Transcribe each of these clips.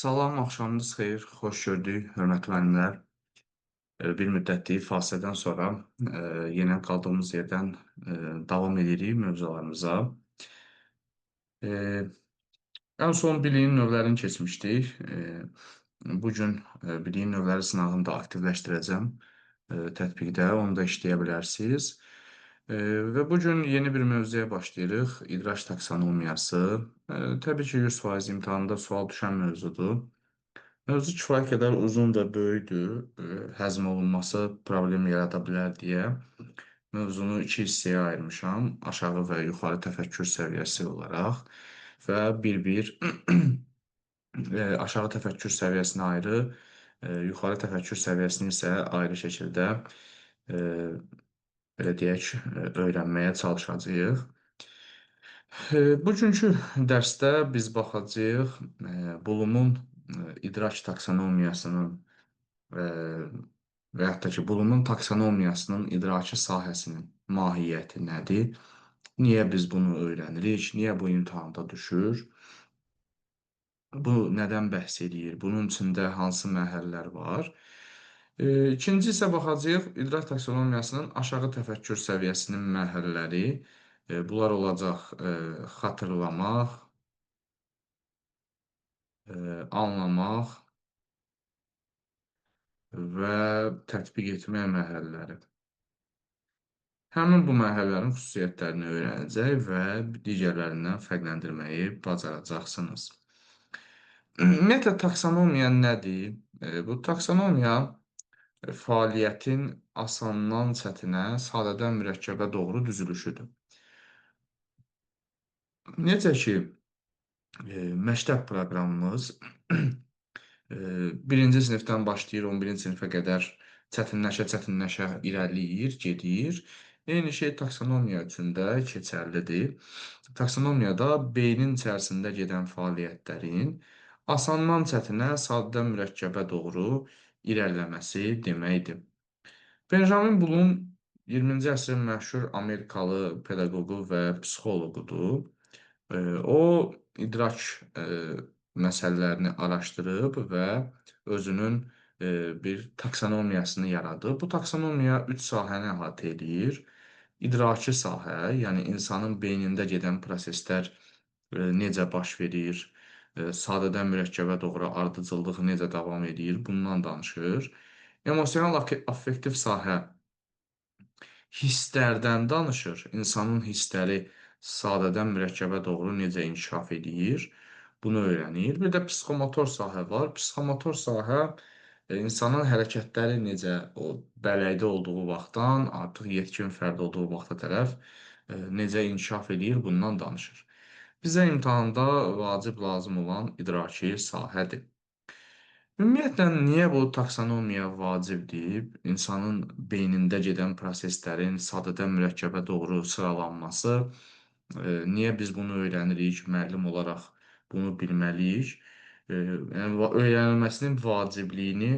Salam, axşamınız xeyir, xoş gördük, hörmətli müəllimlər. Bir müddətlik fasilədən sonra yenə qaldığımız yerdən davam edirik mövzularımıza. E, Ən son biliyin növlərini keçmişdik. Bugün biliyin növləri sınağını da aktivləşdirəcəm tətbiqdə, onu da işləyə bilərsiniz. Və bugün yeni bir mövzuya başlayırıq, idraç taksonomiyası. Təbii ki, 100% imtahanında sual düşən mövzudur. Mövzu kifayət qədər uzun və böyükdür, həzm olunması problem yarada bilər deyə mövzunu iki hissəyə ayırmışam, aşağı və yuxarı təfəkkür səviyyəsi olaraq və bir-bir aşağı təfəkkür səviyyəsini ayrı, yuxarı təfəkkür səviyyəsini isə ayrı şəkildə belə deyək, öyrənməyə çalışacağıq. Bugünkü dərsdə biz baxacağıq Blumun idraç taksonomiyasının və yaxud da ki, Blumun taksonomiyasının idraki sahəsinin mahiyyəti nədir? Niyə biz bunu öyrənirik? Niyə bu imtahanda düşür? Bu nədən bəhs eləyir? Bunun içində hansı mərhələlər var? İkinci isə baxacağıq idrak taksonomiyasının aşağı təfəkkür səviyyəsinin mərhələləri. Bunlar olacaq xatırlamaq, anlamaq və tətbiq etmək mərhələləri. Həmin bu mərhələlərin xüsusiyyətlərini öyrənəcək və digərlərindən fərqləndirməyi bacaracaqsınız. Ümumiyyətlə, taksonomiya nədir? Bu taksonomiya fəaliyyətin asandan çətinə, sadədən mürəkkəbə doğru düzülüşüdür. Necə ki, məktəb proqramımız birinci sinifdən başlayır, 11-ci sinifə qədər çətinləşə-çətinləşə irəliləyir, gedir. Eyni şey taksonomiya üçün də keçərlidir. Taksonomiyada beynin içərisində gedən fəaliyyətlərin asandan çətinə, sadədən mürəkkəbə doğru irəliləməsi deməkdir. Benjamin Bloom 20-ci əsrin məşhur Amerikalı pedaqoqu və psixoloqudur. O idrak məsələlərini araşdırıb və özünün bir taksonomiyasını yaradıb. Bu taksonomiya 3 sahəni əhatə eləyir. İdraki sahə, yəni insanın beynində gedən proseslər necə baş verir, sadədən mürəkkəbə doğru ardıcıllığı necə davam edir, bundan danışır. Emosional affektiv sahə hisslərdən danışır. İnsanın hissləri sadədən mürəkkəbə doğru necə inkişaf edir, bunu öyrənir. Bir də psixomotor sahə var. Psixomotor sahə insanın hərəkətləri necə o bələkdə olduğu vaxtdan artıq yetkin fərd olduğu vaxta tərəf necə inkişaf edir, bundan danışır. Bizə imtahanda vacib lazım olan idraki sahədir. Ümumiyyətlə, niyə bu taksonomiya vacibdir? İnsanın beynində gedən proseslərin sadədən mürəkkəbə doğru sıralanması. Niyə biz bunu öyrənirik? Müəllim olaraq bunu bilməliyik. Öyrənilməsinin vacibliyini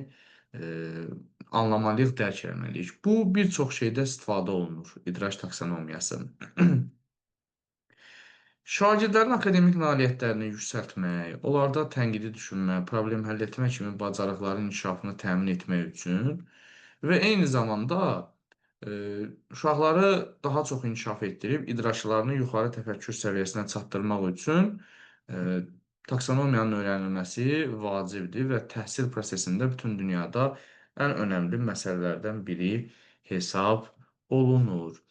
anlamalıyıq, dərk etməliyik. Bu, bir çox şeydə istifadə olunur, idraç taksonomiyası. Şagirdlərin akademik nailiyyətlərini yüksəltmək, onlarda tənqidi düşünmə, problem həll etmə kimi bacarıqların inkişafını təmin etmək üçün və eyni zamanda uşaqları daha çox inkişaf etdirib idraçlarını yuxarı təfəkkür səviyyəsinə çatdırmaq üçün taksonomiyanın öyrənilməsi vacibdir və təhsil prosesində bütün dünyada ən önəmli məsələlərdən biri hesab olunur.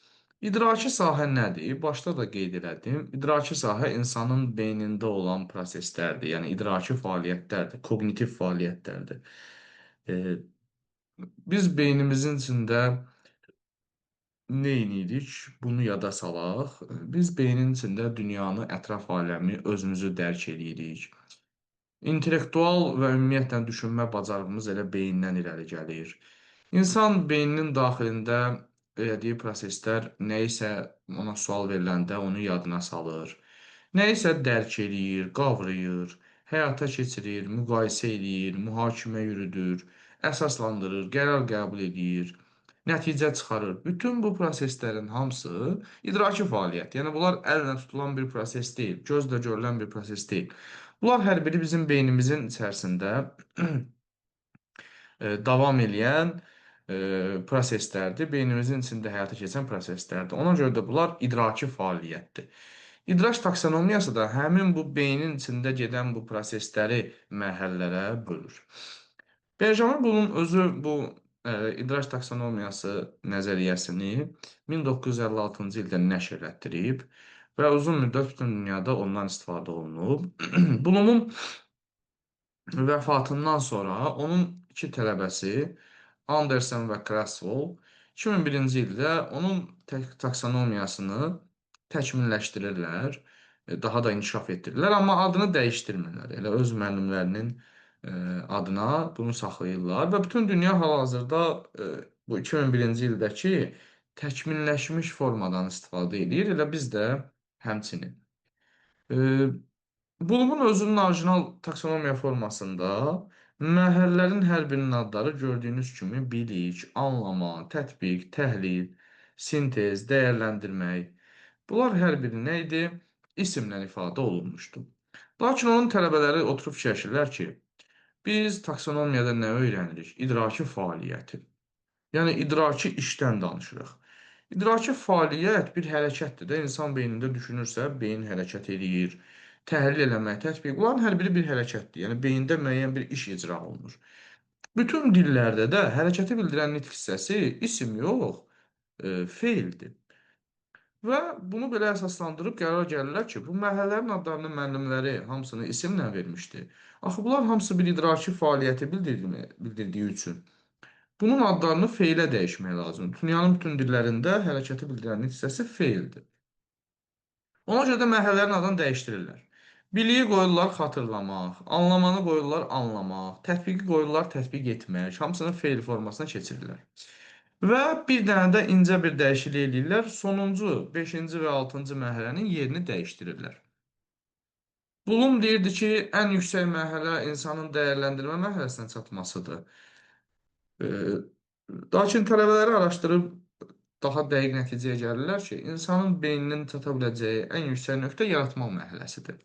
İdraki sahə nədir? Başda da qeyd elədim. İdraki sahə insanın beynində olan proseslərdir. Yəni idraki fəaliyyətlərdir, koqnitiv fəaliyyətlərdir. Biz beynimizin içində nə edirik? Bunu yada salaq. Biz beynin içində dünyanı, ətraf aləmi, özümüzü dərk edirik. İntellektual və ümumiyyətlə düşünmə bacarığımız elə beyindən irəli gəlir. İnsan beyninin daxilində elədiyi proseslər nəyisə ona sual veriləndə onu yadına salır, nəyisə dərk eləyir, qavrayır, həyata keçirir, müqayisə eləyir, mühakimə yürüdür, əsaslandırır, qərar qəbul eləyir, nəticə çıxarır. Bütün bu proseslərin hamısı idraki fəaliyyət. Yəni bunlar əllə tutulan bir proses deyil, gözlə görülən bir proses deyil. Bunlar hər biri bizim beynimizin içərisində davam eləyən proseslərdir. Beynimizin içində həyata keçən proseslərdir. Ona görə də bunlar idraki fəaliyyətdir. İdrak taksonomiyası da həmin bu beynin içində gedən bu prosesləri mərhələlərə bölür. Benjamin Bloom özü bu idrak taksonomiyası nəzəriyyəsini 1956-cı ildə nəşr etdirib və uzun müddət bütün dünyada ondan istifadə olunub. Bloom'un vəfatından sonra onun iki tələbəsi Anderson və Creswell 2001-ci ildə onun taksonomiyasını təkmilləşdirirlər, daha da inkişaf etdirirlər, amma adını dəyişdirmirlər. Elə öz müəllimlərinin adına bunu saxlayırlar və bütün dünya hal-hazırda bu 2001-ci ildəki təkmilləşmiş formadan istifadə edir. Elə biz də həmçinin. Bloom'un özünün orijinal taksonomiya formasında mərhələlərin hər birinin adları gördüyünüz kimi bilik, anlama, tətbiq, təhlil, sintez, dəyərləndirmək. Bunlar hər biri nə idi? İsimlə ifadə olunmuşdu. Lakin onun tələbələri oturub fikirləşirlər ki, biz taksonomiyada nə öyrənirik? İdraki fəaliyyəti. Yəni idraki işdən danışırıq. İdraki fəaliyyət bir hərəkətdir də. İnsan beynində düşünürsə, beyin hərəkət eləyir. Təhlil eləmək, tətbiq, bunların hər biri bir hərəkətdir. Yəni beyində müəyyən bir iş icra olunur. Bütün dillərdə də hərəkəti bildirən nitq hissəsi isim yox, feildir. Və bunu belə əsaslandırıb qərara gəlirlər ki, bu mərhələlərin adlarını müəllimləri hamısını isimlə vermişdi. Axı bunlar hamısı bir idraki fəaliyyəti bildirdiyi üçün bunun adlarını feilə dəyişmək lazımdır. Dünyanın bütün dillərində hərəkəti bildirən nitq hissəsi feildir. Ona görə də mərhələlərin adını dəyişdirirlər. Biliyi qoyurlar xatırlamaq, anlamanı qoyurlar anlamaq, tətbiqi qoyurlar tətbiq etmək, hamısını feil formasına keçirirlər. Və bir dənə də incə bir dəyişiklik eləyirlər. Sonuncu, 5-ci və 6-cı mərhələnin yerini dəyişdirirlər. Bloom deyirdi ki, ən yüksək mərhələ insanın dəyərləndirmə mərhələsinə çatmasıdır. Lakin tələbələri araşdırıb daha dəqiq nəticəyə gəlirlər ki, insanın beyninin çata biləcəyi ən yüksək nöqtə yaratmaq mərhələsidir.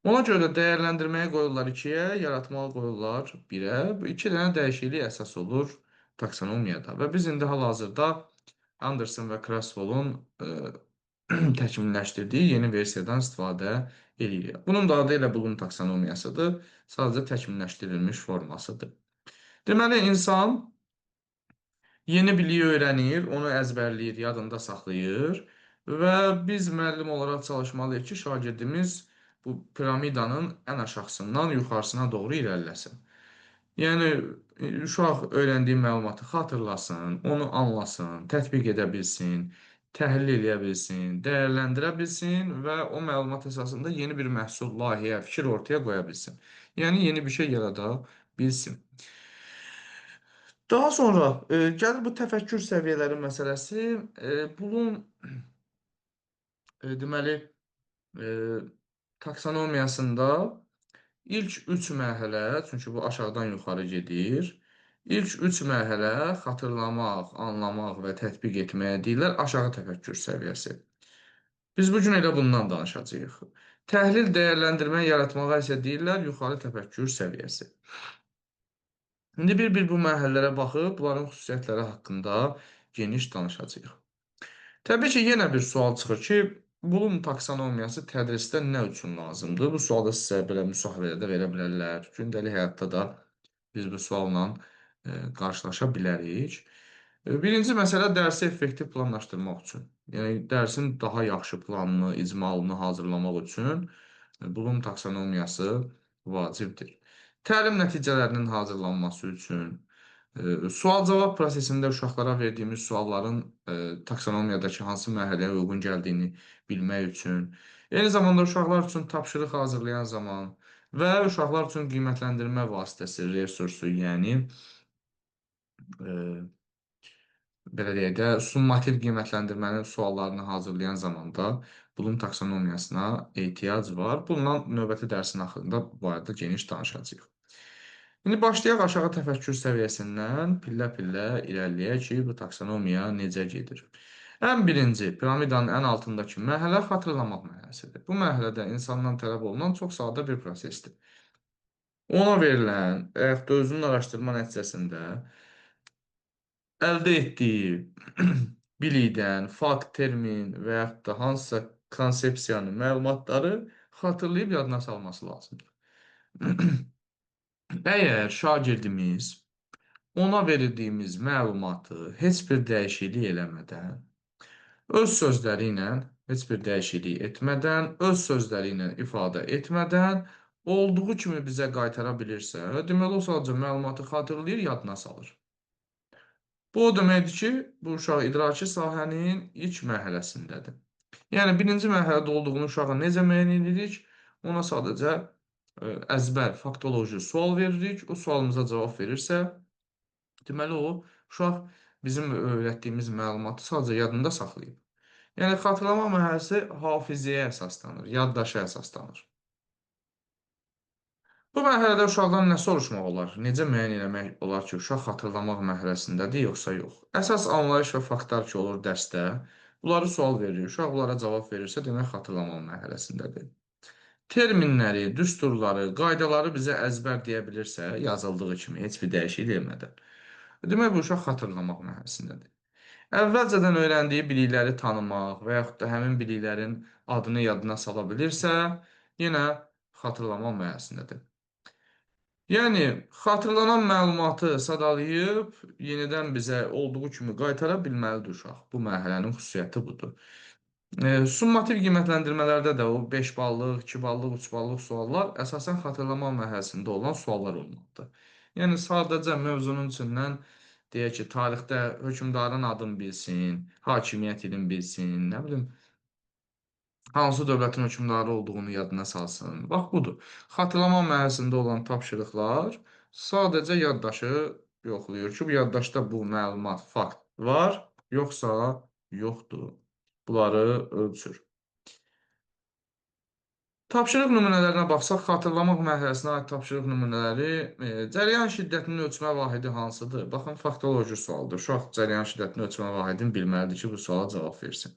Ona görə də dəyərləndirməyə qoyurlar 2-yə, yaratmağı qoyurlar 1-ə. Bu iki dənə dəyişiklik əsas olur taksonomiyada. Və biz indi hal-hazırda Anderson və Creswell'un təkmilləşdirdiyi yeni versiyadan istifadə edirik. Bunun da adı elə Bloom taksonomiyasıdır. Sadəcə təkmilləşdirilmiş formasıdır. Deməli, insan yeni biliyi öyrənir, onu əzbərləyir, yadında saxlayır və biz müəllim olaraq çalışmalıyıq ki, şagirdimiz bu piramidanın ən aşağısından yuxarısına doğru irəliləsin. Yəni, uşaq öyrəndiyi məlumatı xatırlasın, onu anlasın, tətbiq edə bilsin, təhlil eləyə bilsin, dəyərləndirə bilsin və o məlumat əsasında yeni bir məhsul, layihə, fikir ortaya qoya bilsin. Yəni, yeni bir şey yarada bilsin. Daha sonra gəlir bu təfəkkür səviyyələri məsələsi. Bunun deməli, taksonomiyasında ilk 3 mərhələ, çünki bu aşağıdan yuxarı gedir. İlk 3 mərhələ xatırlamaq, anlamaq və tətbiq etməyə deyirlər aşağı təfəkkür səviyyəsi. Biz bugün elə bundan danışacağıq. Təhlil, dəyərləndirmə, yaratmağa isə deyirlər yuxarı təfəkkür səviyyəsi. İndi bir-bir bu mərhələlərə baxıb, bunların xüsusiyyətləri haqqında geniş danışacağıq. Təbii ki, yenə bir sual çıxır ki, Bloom taksonomiyası tədrisdə nə üçün lazımdır? Bu sualı sizə belə müsahibədə də verə bilərlər. Gündəlik həyatda da biz bu sualla qarşılaşa bilərik. Birinci məsələ dərsi effektiv planlaşdırmaq üçün. Yəni, dərsin daha yaxşı planını, icmalını hazırlamaq üçün Bloom taksonomiyası vacibdir. Təlim nəticələrinin hazırlanması üçün, sual-cavab prosesində uşaqlara verdiyimiz sualların taksonomiyadakı hansı mərhələyə uyğun gəldiyini bilmək üçün, eyni zamanda uşaqlar üçün tapşırıq hazırlayan zaman və uşaqlar üçün qiymətləndirmə vasitəsi, resursu, yəni belə deyək də, summativ qiymətləndirmənin suallarını hazırlayan zamanda Bloom taksonomiyasına ehtiyac var. Bundan növbəti dərsin axırında bu barədə geniş danışacağıq. İndi başlayaq aşağı təfəkkür səviyyəsindən pillə-pillə irəliləyək ki, bu taksonomiya necə gedir. Ən birinci, piramidanın ən altındakı mərhələ xatırlamaq mərhələsidir. Bu mərhələdə insandan tələb olunan çox sadə bir prosesdir. Ona verilən və yaxud da özünün araşdırma nəticəsində əldə etdiyi bilikdən, fakt, termin və yaxud da hansısa konsepsiyanın məlumatları xatırlayıb yadına salması lazımdır. Əgər şagirdimiz ona verdiyimiz məlumatı heç bir dəyişiklik eləmədən, öz sözləri ilə heç bir dəyişiklik etmədən, öz sözləri ilə ifadə etmədən olduğu kimi bizə qaytara bilirsə, deməli o sadəcə məlumatı xatırlayır, yadına salır. Bu o deməkdir ki, bu uşaq idraki sahənin ilk mərhələsindədir. Yəni, birinci mərhələdə olduğunu uşağa necə müəyyən edirik? Ona sadəcə əzbər, faktoloji sual veririk. O sualımıza cavab verirsə, deməli o uşaq bizim öyrətdiyimiz məlumatı sadəcə yadında saxlayıb. Yəni, xatırlama mərhələsi hafizəyə əsaslanır, yaddaşa əsaslanır. Bu mərhələdə uşaqdan nə soruşmaq olar? Necə müəyyən eləmək olar ki, uşaq xatırlamaq mərhələsindədir, yoxsa yox? Əsas anlayış və faktlar ki, olur dərsdə, bunları sual veririk. Uşaq bunlara cavab verirsə, demək xatırlamaq mərhələsindədir. Terminləri, düsturları, qaydaları bizə əzbər deyə bilirsə, yazıldığı kimi, heç bir dəyişiklik eləmədən. Demək, bu uşaq xatırlamaq mərhələsindədir. Əvvəlcədən öyrəndiyi bilikləri tanımaq və yaxud da həmin biliklərin adını yadına sala bilirsə, yenə xatırlamaq mərhələsindədir. Yəni, xatırlanan məlumatı sadalayıb, yenidən bizə olduğu kimi qaytara bilməlidir uşaq. Bu mərhələnin xüsusiyyəti budur. Summativ qiymətləndirmələrdə də o 5 ballıq, 2 ballıq, 3 ballıq suallar əsasən xatırlama mərhələsində olan suallar olmalıdır. Yəni, sadəcə mövzunun içindən deyək ki, tarixdə hökmdarın adını bilsin, hakimiyyət ilini bilsin, nə bilim, hansı dövlətin hökmdarı olduğunu yadına salsın. Bax, budur. Xatırlama mərhələsində olan tapşırıqlar sadəcə yaddaşı yoxlayır ki, bu yaddaşda bu məlumat, fakt var, yoxsa yoxdur. Bunları ölçür. Tapşırıq nümunələrinə baxsaq, xatırlamaq mərhələsinə aid tapşırıq nümunələri, cəryan şiddətinin ölçmə vahidi hansıdır? Baxın, faktoloji sualdır. Uşaq cəryan şiddətinin ölçmə vahidini bilməlidir ki, bu suala cavab versin.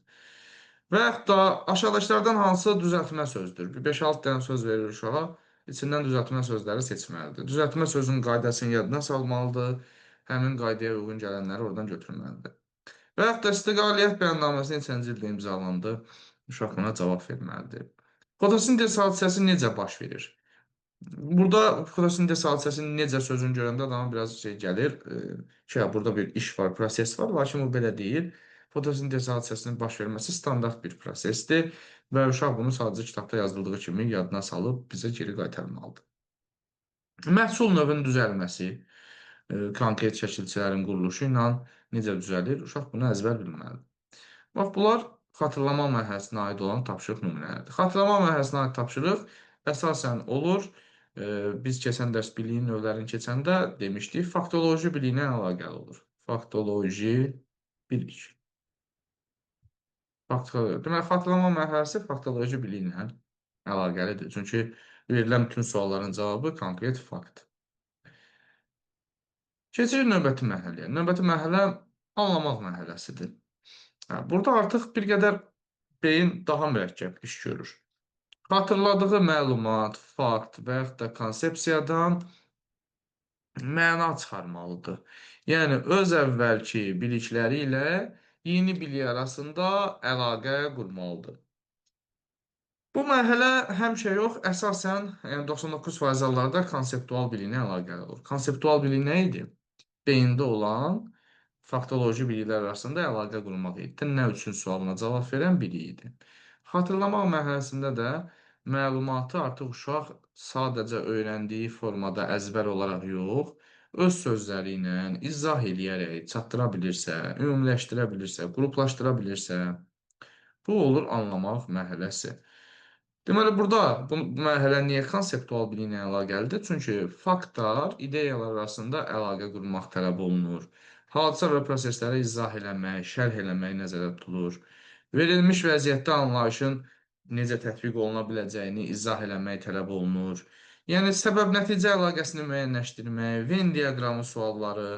Və yaxud da aşağıdakılardan hansı düzəltmə sözdür? Bir 5-6 dənə söz verir uşağa, içindən düzəltmə sözləri seçməlidir. Düzəltmə sözünün qaydasını yadına salmalıdır, həmin qaydaya uyğun gələnləri oradan götürməlidir. Və yaxud da istiqlaliyyət bəyannaməsi neçənci ildə imzalandı, uşaq buna cavab verməlidir. Fotosintez hadisəsi necə baş verir? Burada fotosintez hadisəsinin necə sözünü görəndə adama biraz şey gəlir, ki, burada bir iş var, proses var, lakin bu belə deyil. Fotosintez hadisəsinin baş verməsi standart bir prosesdir və uşaq bunu sadəcə kitabda yazıldığı kimi yadına salıb bizə geri qaytarmalıdır. Məhsul növünün düzəlməsi, konkret şəkilçilərin quruluşu ilə necə düzəlir, uşaq bunu əzbər bilməlidir. Bax, bunlar xatırlama mərhələsinə aid olan tapşırıq nümunələridir. Xatırlama mərhələsinə aid tapşırıq əsasən olur. Biz keçən dərs biliyin növlərini keçəndə demişdik, faktoloji biliyinə əlaqəli olur. Faktoloji bilik. Deməli, xatırlama mərhələsi faktoloji biliklə əlaqəlidir. Çünki verilən bütün sualların cavabı konkret fakt. Keçirik növbəti mərhələyə. Növbəti mərhələ anlamaq mərhələsidir. Burada artıq bir qədər beyin daha mürəkkəb iş görür. Xatırladığı məlumat, fakt və yaxud da konsepsiyadan məna çıxarmalıdır. Yəni, öz əvvəlki bilikləri ilə yeni bilik arasında əlaqə qurmalıdır. Bu mərhələ həmişə yox, əsasən, yəni 99% hallarda konseptual biliklə əlaqəli olur. Konseptual bilik nə idi? Beyində olan faktoloji biliklər arasında əlaqə qurmaq idi. Nə üçün sualına cavab verən bilik idi. Xatırlamaq mərhələsində də məlumatı artıq uşaq sadəcə öyrəndiyi formada əzbər olaraq yox, öz sözləri ilə izah eləyərək çatdıra bilirsə, ümumiləşdirə bilirsə, qruplaşdıra bilirsə, bu olur anlamaq mərhələsi. Deməli, burada bu mərhələ niyə konseptual biliklə əlaqəlidir? Çünki faktlar, ideyalar arasında əlaqə qurmaq tələb olunur. Hadisə və prosesləri izah eləmək, şərh eləmək nəzərdə tutulur. Verilmiş vəziyyətdə anlayışın necə tətbiq oluna biləcəyini izah eləmək tələb olunur. Yəni, səbəb-nəticə əlaqəsini müəyyənləşdirmək, Venn diaqramı sualları,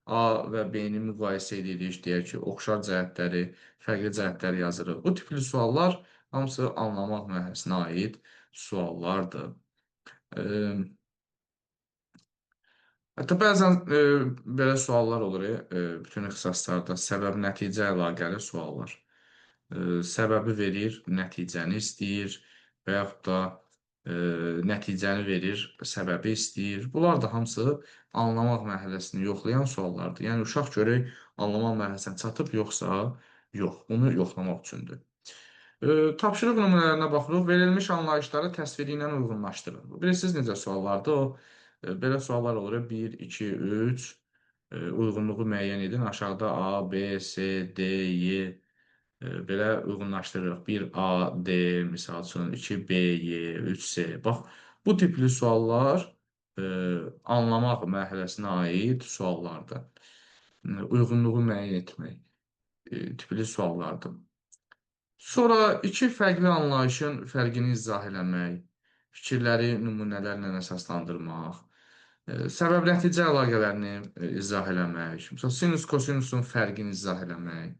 A və B-ni müqayisə edirik, deyək ki, oxşar cəhətləri, fərqli cəhətləri yazırıq. Bu tipli suallar hamısı anlamaq mərhələsinə aid suallardır. E, Hətta bəzən belə suallar olur, bütün ixtisaslarda səbəb-nəticə əlaqəli suallar. Səbəbi verir, nəticəni istəyir və yaxud da nəticəni verir, səbəbi istəyir. Bunlar da hamısı anlamaq mərhələsini yoxlayan suallardır. Yəni, uşaq görək anlamaq mərhələsinə çatıb yoxsa yox, bunu yoxlamaq üçündür. Tapşırıq nümunələrinə baxırıq. Verilmiş anlayışları təsviri ilə uyğunlaşdırın. Bilirsiniz necə suallardır o? Belə suallar olur. 1, 2, 3 uyğunluğu müəyyən edin. Aşağıda A, B, C, D, Y belə uyğunlaşdırırıq. 1 A, D, misal üçün 2 B, Y, 3 C. Bax, bu tipli suallar anlamaq mərhələsinə aid suallardır. Uyğunluğu müəyyən etmək tipli suallardır. Sonra iki fərqli anlayışın fərqini izah eləmək, fikirləri nümunələrlə əsaslandırmaq, səbəb-nəticə əlaqələrini izah eləmək, məsələn, sinus kosinusun fərqini izah eləmək,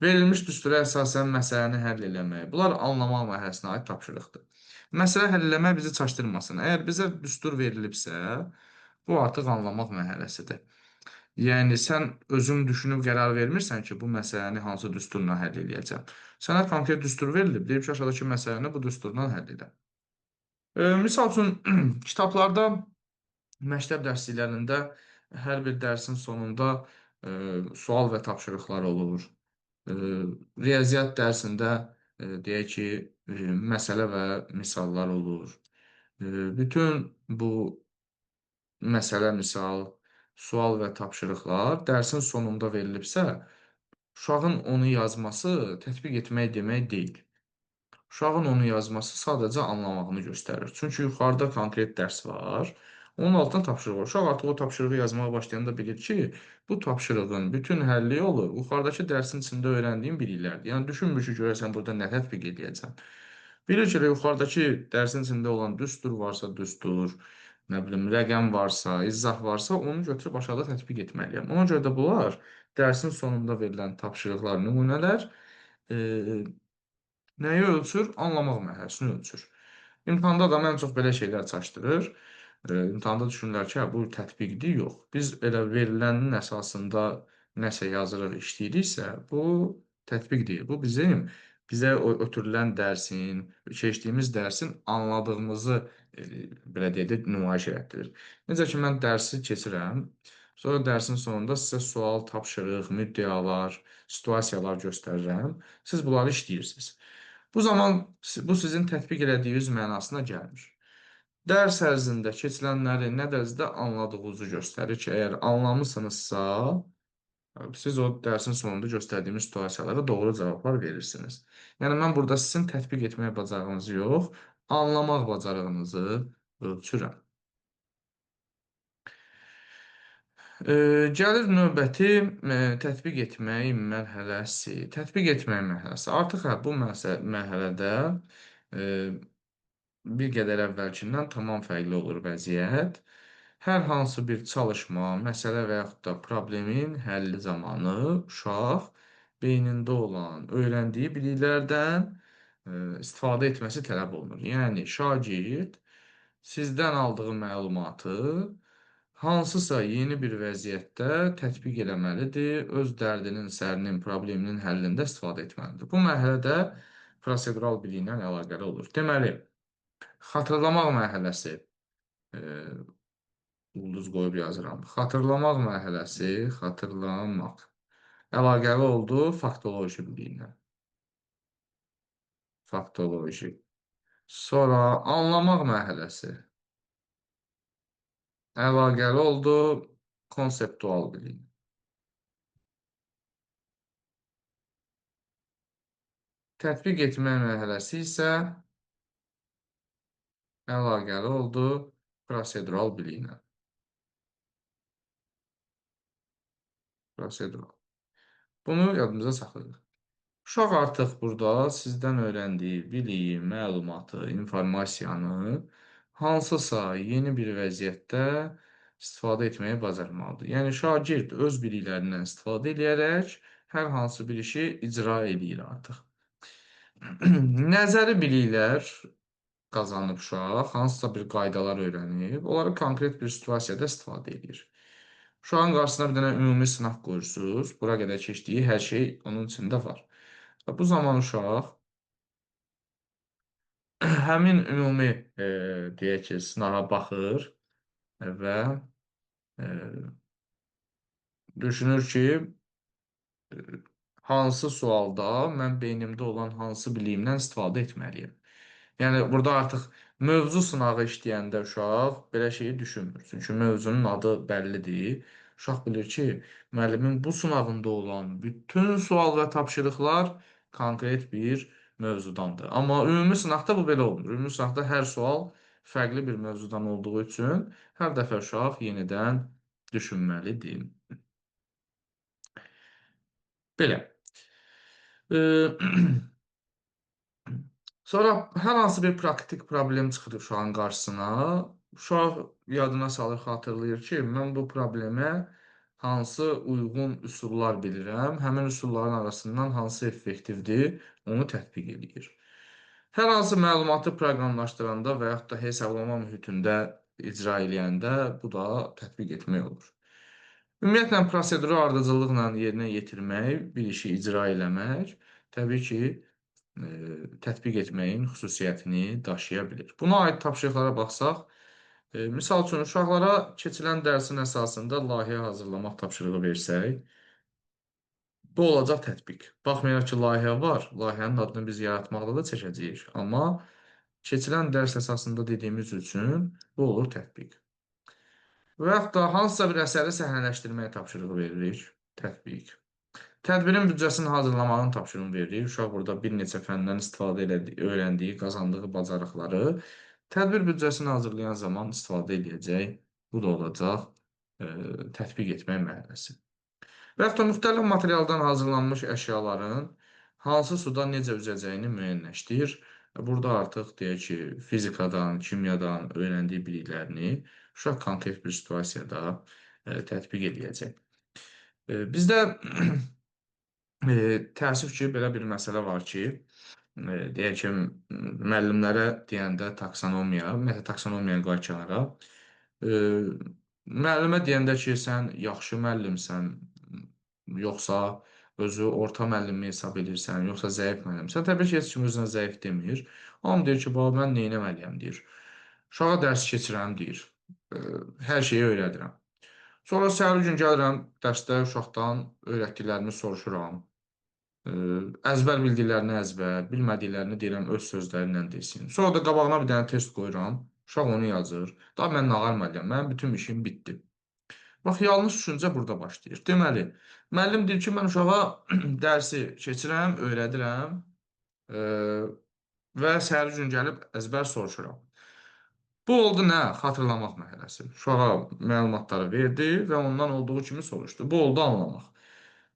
verilmiş düstura əsasən məsələni həll eləmək. Bunlar anlamaq mərhələsinə aid tapşırıqdır. Məsələ həll eləmək bizi çaşdırmasın. Əgər bizə düstur verilibsə, bu artıq anlamaq mərhələsidir. Yəni, sən özün düşünüb qərar vermirsən ki, bu məsələni hansı düsturla həll eləyəcəm. Sənə konkret düstur verilib, deyib ki, aşağıdakı məsələni bu düsturla həll elə. Misal üçün, kitablarda, məktəb dərsliklərində hər bir dərsin sonunda sual və tapşırıqlar olur. Riyaziyyat dərsində, deyək ki, məsələ və misallar olur. Bütün bu məsələ, misal, sual və tapşırıqlar dərsin sonunda verilibsə, uşağın onu yazması tətbiq etmək demək deyil. Uşağın onu yazması sadəcə anlamağını göstərir. Çünki yuxarıda konkret dərs var, onun altında tapşırıq var. Uşaq artıq o tapşırığı yazmağa başlayanda bilir ki, bu tapşırığın bütün həlli yolu yuxarıdakı dərsin içində öyrəndiyim biliklərdir. Yəni, düşünmür ki, görəsən burada nə tətbiq eləyəcəm. Bilir ki, yuxarıdakı dərsin içində olan düstur varsa düstur, nə bilim, rəqəm varsa, izah varsa, onu götürüb aşağıda tətbiq etməliyəm. Ona görə də bunlar dərsin sonunda verilən tapşırıqlar, nümunələr nəyi ölçür? Anlamaq mərhələsini ölçür. İmtahanda da ən çox belə şeylər çaşdırır. İmtahanda düşünürlər ki, hə, bu tətbiqdir, yox. Biz elə verilənin əsasında nəsə yazırıq, işləyiriksə, bu tətbiq deyil. Bu bizə ötürülən dərsin, keçdiyimiz dərsin anladığımızı, belə deyək də, nümayiş elətdirir. Necə ki, mən dərsi keçirəm, sonra dərsin sonunda sizə sual, tapşırıq, müddəalar, situasiyalar göstərirəm. Siz bunları işləyirsiniz. Bu zaman bu sizin tətbiq elədiyiniz mənasına gəlmir. Dərs ərzində keçilənləri nə dərəcədə anladığınızı göstərir ki, əgər anlamısınızsa, siz o dərsin sonunda göstərdiyimiz situasiyalara doğru cavablar verirsiniz. Yəni, mən burada sizin tətbiq etmək bacarığınızı yox, anlamaq bacarığınızı ölçürəm. Gəlir növbəti tətbiq etmək mərhələsi. Tətbiq etmək mərhələsi. Artıq bu mərhələdə bir qədər əvvəlkindən tamam fərqli olur vəziyyət. Hər hansı bir çalışma, məsələ və yaxud da problemin həlli zamanı uşaq beynində olan, öyrəndiyi biliklərdən istifadə etməsi tələb olunur. Yəni, şagird sizdən aldığı məlumatı hansısa yeni bir vəziyyətdə tətbiq eləməlidir, öz dərdinin, sərinin, probleminin həllində istifadə etməlidir. Bu mərhələdə prosedural biliklə əlaqəli olur. Deməli, xatırlamaq mərhələsi, ulduz qoyub yazıram. Xatırlamaq mərhələsi, xatırlamaq əlaqəli oldu faktoloji biliklə. Faktoloji. Sonra anlamaq mərhələsi əlaqəli oldu konseptual biliklə. Tətbiq etmək mərhələsi isə əlaqəli oldu prosedural biliklə. Prosedural. Bunu yadımıza saxlayırıq. Uşaq artıq burada sizdən öyrəndiyi biliyi, məlumatı, informasiyanı hansısa yeni bir vəziyyətdə istifadə etməyi bacarmalıdır. Yəni, şagird öz biliklərindən istifadə edərək hər hansı bir işi icra eləyir artıq. Nəzəri biliklər qazanıb uşaq, hansısa bir qaydalar öyrənib, onları konkret bir situasiyada istifadə edir. Uşağın qarşısına bir dənə ümumi sınaq qoyursunuz, bura qədər keçdiyi hər şey onun içində var. Və bu zaman uşaq həmin ümumi, deyək ki, sınağa baxır və düşünür ki, hansı sualda mən beynimdə olan hansı biliyimdən istifadə etməliyəm. Yəni, burada artıq mövzu sınağı işləyəndə uşaq belə şeyi düşünmür. Çünki mövzunun adı bəllidir. Uşaq bilir ki, müəllimin bu sınağında olan bütün sual və tapşırıqlar konkret bir mövzudandır. Amma ümumi sınaqda bu belə olmur. Ümumi sınaqda hər sual fərqli bir mövzudan olduğu üçün hər dəfə uşaq yenidən düşünməlidir. Belə. Sonra hər hansı bir praktik problem çıxır uşağın qarşısına. Uşaq yadına salır, xatırlayır ki, mən bu problemə hansı uyğun üsullar bilirəm, həmin üsulların arasından hansı effektivdir, onu tətbiq eləyir. Hər hansı məlumatı proqramlaşdıranda və yaxud da hesablama mühitində icra eləyəndə bu da tətbiq etmək olur. Ümumiyyətlə, proseduru ardıcıllıqla yerinə yetirmək, bir işi icra eləmək, təbii ki, tətbiq etməyin xüsusiyyətini daşıya bilir. Buna aid tapşırıqlara baxsaq, misal üçün, uşaqlara keçilən dərsin əsasında layihə hazırlamaq tapşırığı versək, bu olacaq tətbiq. Baxmayaraq ki, layihə var, layihənin adını biz yaratmaqda da çəkəcəyik, amma keçilən dərs əsasında dediyimiz üçün bu olur tətbiq. Və yaxud da hansısa bir əsəri səhnələşdirməyə tapşırığı veririk, tətbiq. Tədbirin büdcəsini hazırlamağın tapşırığını veririk. Uşaq burada bir neçə fəndən istifadə elədiyi, öyrəndiyi, qazandığı bacarıqları tədbir büdcəsini hazırlayan zaman istifadə edəcək. Bu da olacaq, tətbiq etmək mərhələsi. Və yaxud da müxtəlif materialdan hazırlanmış əşyaların hansı suda necə üzəcəyini müəyyənləşdirir. Burada artıq deyək ki, fizikadan, kimyadan öyrəndiyi biliklərini uşaq konkret bir situasiyada tətbiq edəcək. Bizdə təəssüf ki, belə bir məsələ var ki, deyək ki, müəllimlərə deyəndə taksonomiya, ümumiyyətlə taksonomiyanı qoy kənara, müəllimə deyəndə ki, sən yaxşı müəllimsən, yoxsa özü orta müəllimi hesab edirsən, yoxsa zəif müəllimsən, təbii ki, heç kim özünə zəif demir. Amma deyir ki, baba, mən nə etməliyəm, deyir. Uşağa dərs keçirəm, deyir. Hər şeyi öyrədirəm. Sonra səhər gün gəlirəm, dərsdə uşaqdan öyrətdiklərimi soruşuram. Əzbər bildiklərini əzbər, bilmədiklərini deyirəm, öz sözləri ilə desin. Sonra da qabağına bir dənə test qoyuram, uşaq onu yazır. Daha mən nə armalıyam, mənim bütün işim bitdi. Bax, yanlış düşüncə burada başlayır. Deməli, müəllim deyir ki, mən uşağa dərsi keçirəm, öyrədirəm, və səhər gün gəlib əzbər soruşuram. Bu oldu nə? Xatırlamaq mərhələsi. Uşağa məlumatları verdi və ondan olduğu kimi soruşdu. Bu oldu anlamaq.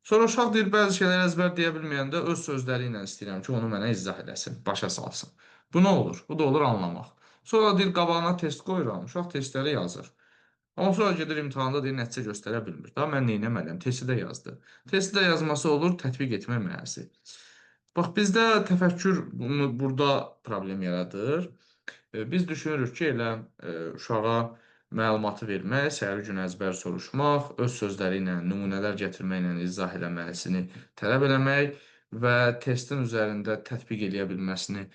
Sonra uşaq deyir, bəzi şeyləri əzbər deyə bilməyəndə öz sözləri ilə istəyirəm ki, onu mənə izah eləsin, başa salsın. Bu nə olur? Bu da olur anlamaq. Sonra deyir, qabağına test qoyuram, uşaq testləri yazır. Amma sonra gedir imtahanda deyir, nəticə göstərə bilmir. Daha mən nə etməliyəm? Testi də yazdı. Testi də yazması olur, tətbiq etmə mərhələsi. Bax, bizdə təfəkkür burada problem yaradır. Biz düşünürük ki, elə uşağa məlumatı vermək, səhər gün əzbər soruşmaq, öz sözləri ilə, nümunələr gətirməklə izah eləməsini tələb eləmək və testin üzərində tətbiq eləyə bilməsini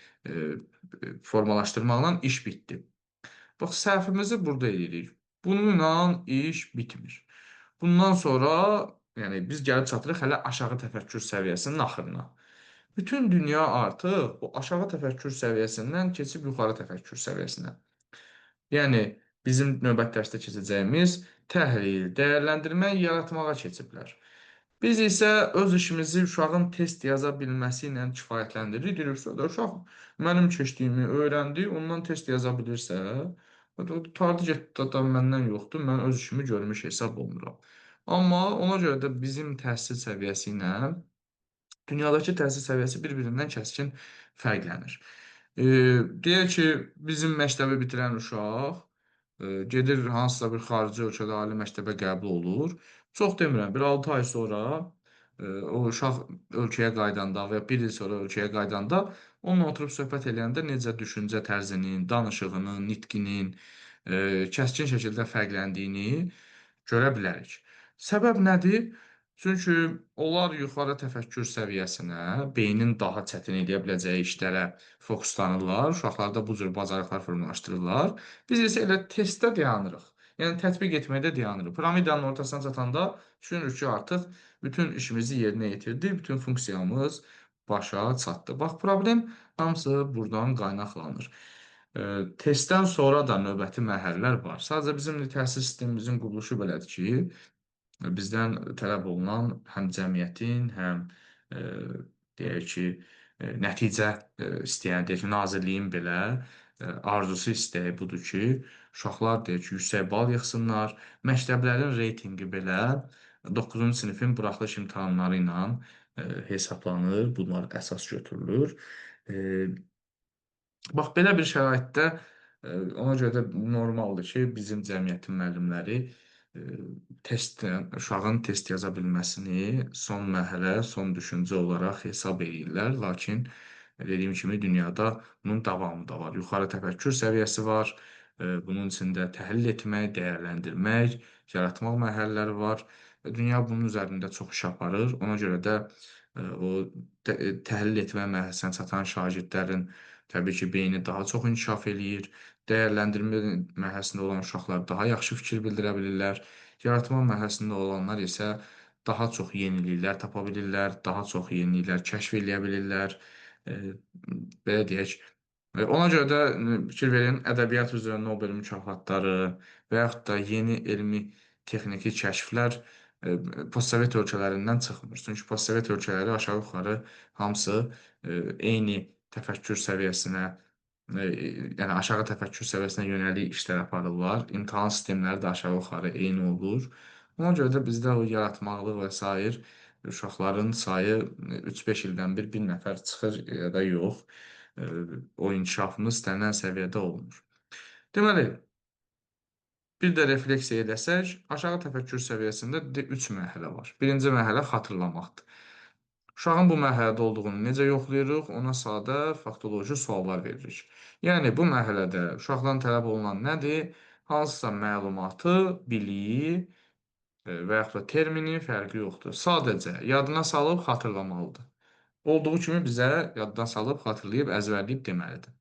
formalaşdırmaqla iş bitdi. Bax, səhvimizi burada eləyirik. Bununla iş bitmir. Bundan sonra, yəni biz gəlib çatırıq hələ aşağı təfəkkür səviyyəsinin axırına. Bütün dünya artıq bu aşağı təfəkkür səviyyəsindən keçib yuxarı təfəkkür səviyyəsinə. Yəni, bizim növbət dərsdə keçəcəyimiz təhlil, dəyərləndirmə, yaratmağa keçiblər. Biz isə öz işimizi uşağın test yaza bilməsi ilə kifayətləndiririk. Deyirik, uşaq mənim keçdiyimi öyrəndi, ondan test yaza bilirsə, tutardı ki, da məndən yoxdur, mən öz işimi görmüş hesab olmuram. Amma ona görə də bizim təhsil səviyyəsi ilə dünyadakı təhsil səviyyəsi bir-birindən kəskin fərqlənir. Deyək ki, bizim məktəbi bitirən uşaq Gedir hansısa bir xarici ölkədə ali məktəbə qəbul olur. Çox demirəm, bir 6 ay sonra o uşaq ölkəyə qayıdanda və ya bir il sonra ölkəyə qayıdanda onunla oturub söhbət eləyəndə necə düşüncə tərzinin, danışığının, nitqinin kəskin şəkildə fərqləndiyini görə bilərik. Səbəb nədir? Çünki onlar yuxarı təfəkkür səviyyəsinə, beynin daha çətin eləyə biləcəyi işlərə fokuslanırlar. Uşaqlarda bu cür bacarıqlar formalaşdırırlar. Biz isə elə testdə dayanırıq. Yəni tətbiq etməkdə dayanırıq. Piramidanın ortasına çatanda düşünürük ki, artıq bütün işimizi yerinə yetirdik, bütün funksiyamız başa çatdı. Bax, problem hamısı buradan qaynaqlanır. Testdən sonra da növbəti mərhələlər var. Sadəcə bizim təhsil sistemimizin quruluşu belədir ki, bizdən tələb olunan həm cəmiyyətin, həm e, deyək ki, nəticə istəyən, deyək ki, nazirliyin belə arzusu, istəyi budur ki, uşaqlar deyək ki, yüksək bal yığsınlar. Məktəblərin reytinqi belə 9-cu sinifin buraxılış imtahanları ilə hesablanır, bunlar əsas götürülür. E, Bax, belə bir şəraitdə ona görə də normaldır ki, bizim cəmiyyətin müəllimləri e, test, uşağın test yaza bilməsini son mərhələ, son düşüncə olaraq hesab edirlər. Lakin dediyim kimi dünyada bunun davamı da var. Yuxarı təfəkkür səviyyəsi var. Bunun içində təhlil etmək, dəyərləndirmək, yaratmaq mərhələləri var. Dünya bunun üzərində çox iş aparır. Ona görə də o təhlil etmə mərhələsinə çatan şagirdlərin təbii ki, beyni daha çox inkişaf eləyir. Dəyərləndirmə mərhələsində olan uşaqlar daha yaxşı fikir bildirə bilirlər. Yaratma mərhələsində olanlar isə daha çox yeniliklər tapa bilirlər, daha çox yeniliklər kəşf eləyə bilirlər. E, Belə deyək. Ona görə də fikir verin, ədəbiyyat üzrə Nobel mükafatları və yaxud da yeni elmi texniki kəşflər e, postsovet ölkələrindən çıxmır. Çünki postsovet ölkələri aşağı-yuxarı hamısı eyni təfəkkür səviyyəsinə, yəni aşağı təfəkkür səviyyəsinə yönəlik işlər aparırlar. İmtahan sistemləri də aşağı-yuxarı eyni olur. Ona görə də bizdə o yaratmaqlıq və sair uşaqların sayı 3-5 ildən bir nəfər çıxır ya da yox. E, O inkişafımız istənilən səviyyədə olmur. Deməli, bir də refleksiya edəsək, aşağı təfəkkür səviyyəsində 3 mərhələ var. Birinci mərhələ xatırlamaqdır. Uşağın bu mərhələdə olduğunu necə yoxlayırıq? Ona sadə faktoloji suallar veririk. Yəni, bu mərhələdə uşaqdan tələb olunan nədir? Hansısa məlumatı, biliyi və yaxud da termini fərqi yoxdur. Sadəcə yadına salıb xatırlamalıdır. Olduğu kimi bizə yaddan salıb, xatırlayıb, əzbərləyib deməlidir.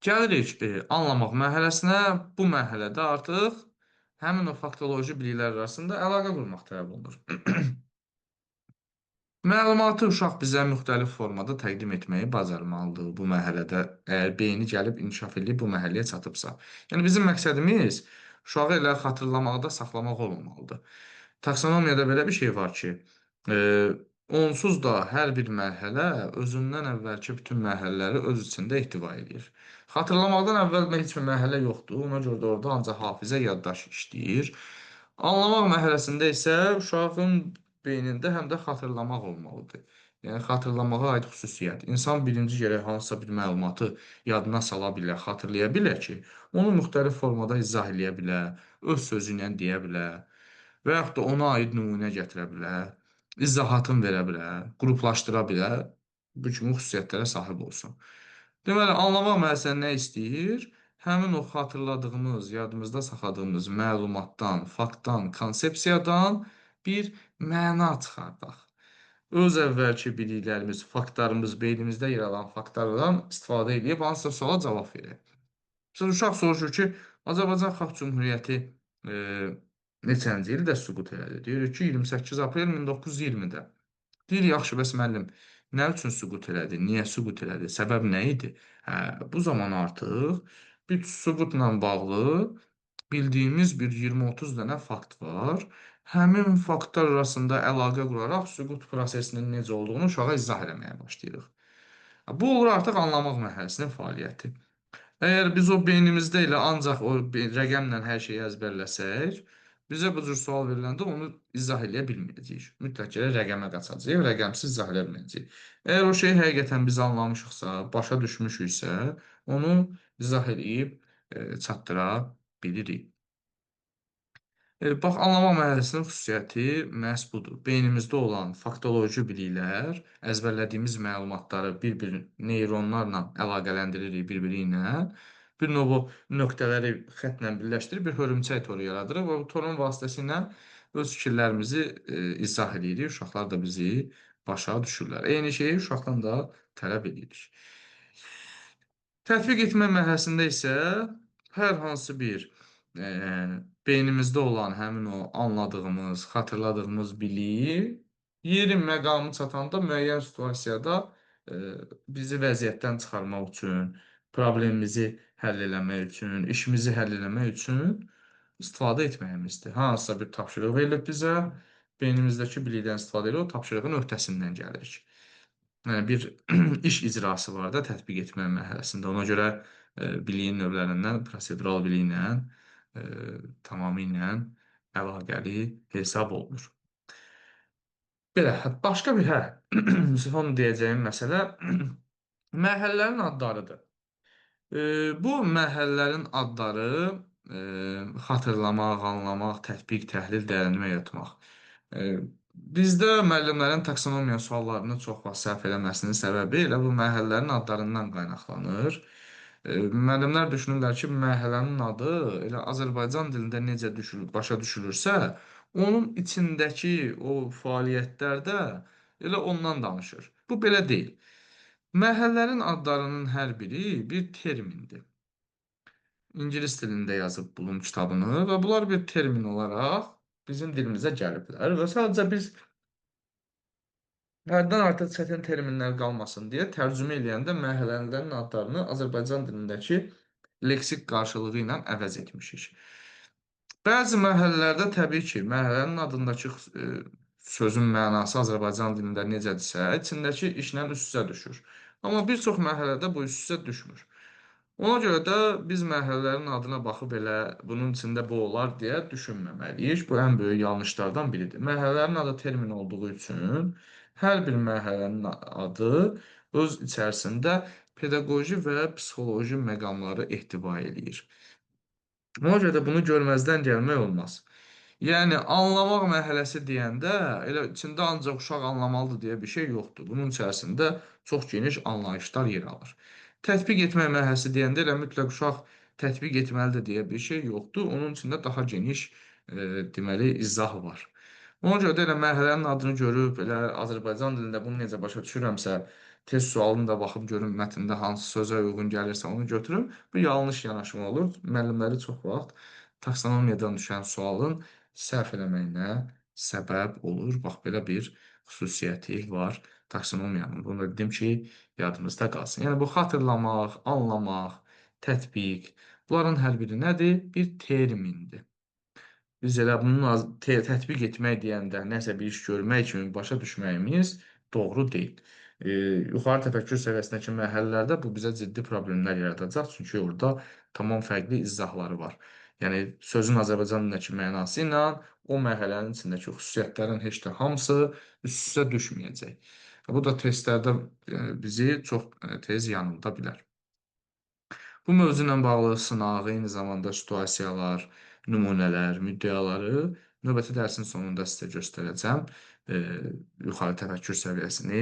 Gəlirik anlamaq mərhələsinə. Bu mərhələdə artıq həmin o faktoloji biliklər arasında əlaqə qurmaq tələb olunur. Məlumatı uşaq bizə müxtəlif formada təqdim etməyi bacarmalıdır bu mərhələdə, əgər beyni gəlib inkişaf edib bu mərhələyə çatıbsa. Yəni bizim məqsədimiz uşağı elə xatırlamaqda saxlamaq olmamalıdır. Taksonomiyada belə bir şey var ki, onsuz da hər bir mərhələ özündən əvvəlki bütün mərhələləri öz içində ehtiva edir. Xatırlamaqdan əvvəl heç bir mərhələ yoxdur. Ona görə də orada ancaq hafizə, yaddaş işləyir. Anlamaq mərhələsində isə uşağın beynində həm də xatırlamaq olmalıdır. Yəni xatırlamağa aid xüsusiyyət. İnsan birinci gərək hansısa bir məlumatı yadına sala bilə, xatırlaya bilə ki, onu müxtəlif formada izah eləyə bilə, öz sözü ilə deyə bilə və yaxud da ona aid nümunə gətirə bilə, izahatını verə bilə, qruplaşdıra bilə, bu kimi xüsusiyyətlərə sahib olsun. Deməli, anlamaq mərhələsində nə istəyir? Həmin o xatırladığımız, yadımızda saxladığımız məlumatdan, faktdan, konsepsiyadan bir məna çıxardaq. Öz əvvəlki biliklərimiz, faktlarımız, beynimizdə yer alan faktlardan istifadə edib hansısa suala cavab verək. Məsələn, uşaq soruşur ki, Azərbaycan Xalq Cümhuriyyəti neçənci ildə süqut elədi? Deyirik ki, 28 aprel 1920-də. Deyir, yaxşı, bəs müəllim, nə üçün süqut elədi? Niyə süqut elədi? Səbəb nə idi? Hə, bu zaman artıq bir süqutla bağlı bildiyimiz bir 20-30 dənə fakt var. Həmin faktlar arasında əlaqə quraraq süqut prosesinin necə olduğunu uşağa izah eləməyə başlayırıq. Bu olur artıq anlamaq mərhələsinin fəaliyyəti. Əgər biz o beynimizdə elə ancaq o rəqəmlə hər şeyi əzbərləsək, bizə bu cür sual veriləndə onu izah eləyə bilməyəcəyik. Mütləq ki, rəqəmə qaçacağıq, rəqəmsiz izah eləyə bilməyəcəyik. Əgər o şeyi həqiqətən biz anlamışıqsa, başa düşmüşüksə, onu izah eləyib çatdıra bilirik. Bax, anlama mərhələsinin xüsusiyyəti məhz budur. Beynimizdə olan faktoloji biliklər, əzbərlədiyimiz məlumatları bir-bir neyronlarla əlaqələndiririk bir-biri ilə. Bir növ o nöqtələri xətlə birləşdirib bir hörümçək toru yaradırıq və bu torun vasitəsilə öz fikirlərimizi izah edirik. Uşaqlar da bizi başa düşürlər. Eyni şeyi uşaqdan da tələb edirik. Tətbiq etmə mərhələsində isə hər hansı bir beynimizdə olan həmin o anladığımız, xatırladığımız biliyi yeri məqamı çatanda müəyyən situasiyada bizi vəziyyətdən çıxarmaq üçün, problemimizi həll eləmək üçün, işimizi həll eləmək üçün istifadə etməyimizdir. Hansısa bir tapşırıq verilib bizə, beynimizdəki bilikdən istifadə edib o tapşırığın öhdəsindən gəlirik. Yəni bir iş icrası var da tətbiq etmə mərhələsində. Ona görə biliyin növlərindən prosedural biliklə e, tamamilə əlaqəli hesab olunur. Belə, başqa bir son deyəcəyim məsələ mərhələlərin adlarıdır. Bu mərhələlərin adları xatırlamaq, anlamaq, tətbiq, təhlil, dəyərləndirmə yaratmaq. Bizdə müəllimlərin taksonomiya suallarını çox vaxt səhv eləməsinin səbəbi elə bu mərhələlərin adlarından qaynaqlanır. Müəllimlər düşünürlər ki, mərhələnin adı elə Azərbaycan dilində necə düşülür, başa düşülürsə, onun içindəki o fəaliyyətlər də elə ondan danışır. Bu belə deyil. Mərhələlərin adlarının hər biri bir termindir. İngilis dilində yazıb Bloom kitabını və bunlar bir termin olaraq bizim dilimizə gəliblər və sadəcə biz həddən artıq çətin terminlər qalmasın deyə tərcümə eləyəndə mərhələlərin adlarını Azərbaycan dilindəki leksik qarşılığı ilə əvəz etmişik. Bəzi mərhələlərdə təbii ki, mərhələnin adındakı sözün mənası Azərbaycan dilində necədirsə, içindəki işlə üst-üzə düşür. Amma bir çox mərhələdə bu üst-üzə düşmür. Ona görə də biz mərhələlərin adına baxıb elə bunun içində bu olar deyə düşünməməliyik. Bu ən böyük yanlışlardan biridir. Mərhələlərin adı termin olduğu üçün hər bir mərhələnin adı öz içərisində pedaqoji və psixoloji məqamları ehtiva eləyir. Ona görə də bunu görməzdən gəlmək olmaz. Yəni, anlamaq mərhələsi deyəndə elə içində ancaq uşaq anlamalıdır deyə bir şey yoxdur. Bunun içərisində çox geniş anlayışlar yer alır. Tətbiq etmək mərhələsi deyəndə elə mütləq uşaq tətbiq etməlidir deyə bir şey yoxdur. Onun içində daha geniş deməli, izah var. Ona görə də elə mərhələnin adını görüb, elə Azərbaycan dilində bunu necə başa düşürəmsə, test sualını da baxıb görüm mətndə hansı sözə uyğun gəlirsə onu götürüm. Bu yanlış yanaşma olur. Müəllimləri çox vaxt taksonomiyadan düşən sualın səhv eləməyinə səbəb olur. Bax, belə bir xüsusiyyəti var taksonomiyanın. Bunu da dedim ki, yadımızda qalsın. Yəni, bu xatırlamaq, anlamaq, tətbiq, bunların hər biri nədir? Bir termindir. Biz elə bunun tətbiq etmək deyəndə nəsə bir iş görmək kimi başa düşməyimiz doğru deyil. Yuxarı təfəkkür səviyyəsindəki mərhələlərdə bu bizə ciddi problemlər yaradacaq. Çünki orada tamam fərqli izahları var. Yəni, sözün Azərbaycan dilindəki mənası ilə o mərhələnin içindəki xüsusiyyətlərin heç də hamısı üst-üstə düşməyəcək. Bu da testlərdə bizi çox tez yanılda bilər. Bu mövzu ilə bağlı sınağı, eyni zamanda situasiyalar, nümunələr, müddəaları növbəti dərsin sonunda sizə göstərəcəm. Yuxarı təfəkkür səviyyəsini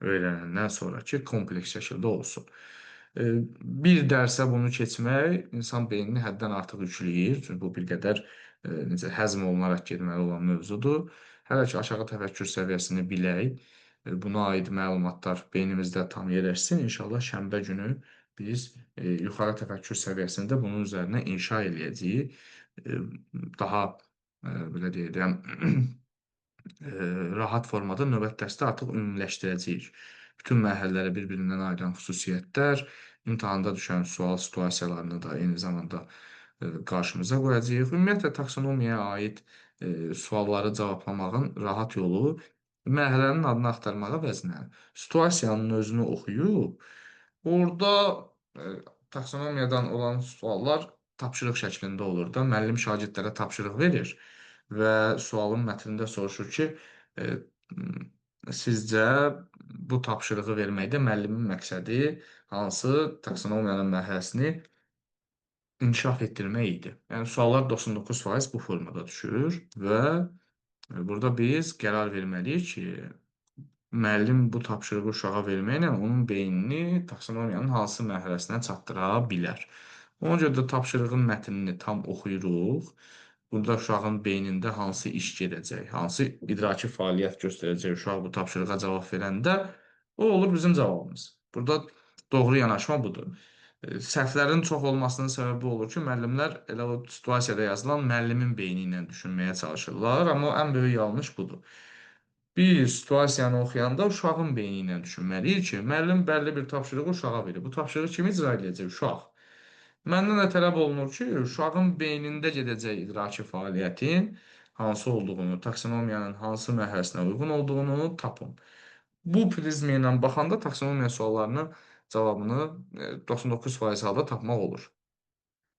öyrənəndən sonraki kompleks şəkildə olsun. Bir dərsə bunu keçmək insan beynini həddən artıq yükləyir. Çünki bu bir qədər necə həzm olunaraq getməli olan mövzudur. Hələ ki, aşağı təfəkkür səviyyəsini bilək, buna aid məlumatlar beynimizdə tam yerləşsin. İnşallah şənbə günü biz yuxarı təfəkkür səviyyəsində bunun üzərinə inşa eləyəcəyik. Daha belə deyirəm, rahat formada növbəti dərsdə artıq ümumiləşdirəcəyik. Bütün mərhələləri bir-birindən ayıran xüsusiyyətlər, imtahanda düşən sual situasiyalarını da eyni zamanda qarşımıza qoyacağıq. Ümumiyyətlə, taksonomiyaya aid sualları cavablamağın rahat yolu mərhələnin adını axtarmağa vəzinə situasiyanın özünü oxuyub, orada taksonomiyadan olan suallar tapşırıq şəklində olur da. Müəllim şagirdlərə tapşırıq verir və sualın mətnində soruşur ki, sizcə bu tapşırığı verməkdə müəllimin məqsədi hansı taksonomiyanın mərhələsini inkişaf etdirmək idi. Yəni suallar 99% bu formada düşür və burada biz qərar verməliyik ki, müəllim bu tapşırığı uşağa verməklə onun beynini taksonomiyanın hansı mərhələsinə çatdıra bilər. Ona görə də tapşırığın mətnini tam oxuyuruq. Burada uşağın beynində hansı iş gedəcək, hansı idraki fəaliyyət göstərəcək uşaq bu tapşırığa cavab verəndə, o olur bizim cavabımız. Burada doğru yanaşma budur. Səhvlərin çox olmasının səbəbi olur ki, müəllimlər elə o situasiyada yazılan müəllimin beyni ilə düşünməyə çalışırlar, amma ən böyük yanlış budur. Bir situasiyanı oxuyanda uşağın beyni ilə düşünməliyik ki, müəllim bəlli bir tapşırığı uşağa verir. Bu tapşırığı kim icra edəcək? Uşaq. Məndən də tələb olunur ki, uşağın beynində gedəcək idraki fəaliyyətin hansı olduğunu, taksonomiyanın hansı mərhələsinə uyğun olduğunu tapın. Bu prizmi ilə baxanda taksonomiya suallarının cavabını 99% halda tapmaq olur.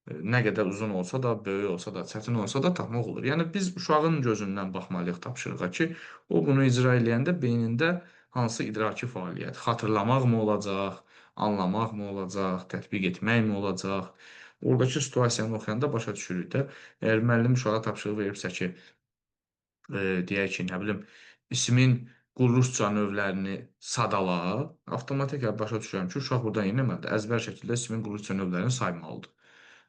Nə qədər uzun olsa da, böyük olsa da, çətin olsa da tapmaq olur. Yəni biz uşağın gözündən baxmalıyıq tapşırığa ki, o bunu icra eləyəndə beynində hansı idraki fəaliyyət, xatırlamaq mı olacaq, anlamaq mı olacaq, tətbiq etmək mi olacaq? Oradakı situasiyanı oxuyanda başa düşürük də. Əgər müəllim uşağa tapşırıq veribsə ki, deyək ki, nə bilim, ismin quruluşca növlərini sadala, avtomatik başa düşürəm ki, uşaq buradan eləməlidir. Əzbər şəkildə ismin quruluşca növlərini saymalıdır.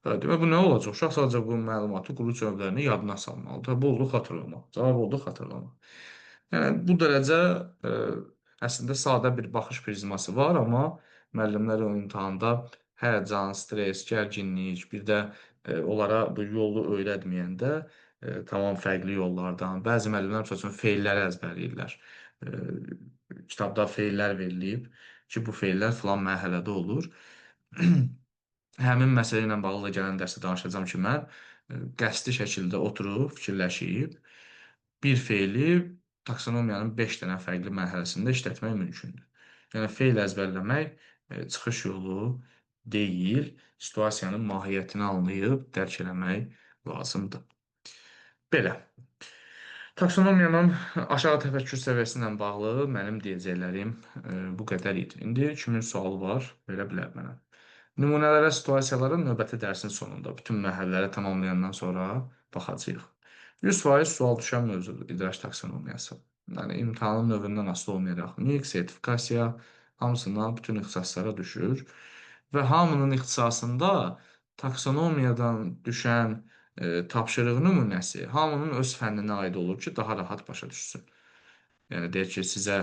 Demək, bu nə olacaq? Uşaq sadəcə bu məlumatı quruluş növlərini yadına salmalıdır. Bu oldu xatırlamaq. Cavab oldu xatırlamaq. Yəni, bu dərəcə əslində sadə bir baxış prizması var, amma müəllimlər o imtahanda həyəcan, stres, gərginlik, bir də onlara bu yolu öyrətməyəndə tamam fərqli yollardan, bəzi müəllimlər məsəl üçün feilləri əzbərləyirlər. Kitabda feillər verilib ki, bu feillər filan mərhələdə olur. Həmin məsələ ilə bağlı da gələn dərsdə danışacağam ki, mən qəsdi şəkildə oturub, fikirləşib bir feili taksonomiyanın 5 dənə fərqli mərhələsində işlətmək mümkündür. Yəni, feil əzbərləmək çıxış yolu deyil, situasiyanın mahiyyətini anlayıb dərk eləmək lazımdır. Belə. Taksonomiyanın aşağı təfəkkür səviyyəsi ilə bağlı mənim deyəcəklərim bu qədər idi. İndi kimin sualı var, verə bilər mənə. Nümunələrə, situasiyalara növbəti dərsin sonunda, bütün mərhələləri tamamlayandan sonra baxacağıq. 100% sual düşən mövzudur idrak taksonomiyası. Yəni, imtahanın növündən asılı olmayaraq NİQ, sertifikasiya, hamısına, bütün ixtisaslara düşür. Və hamının ixtisasında taksonomiyadan düşən tapşırıq nümunəsi hamının öz fənninə aid olur ki, daha rahat başa düşsün. Yəni, deyək ki, sizə,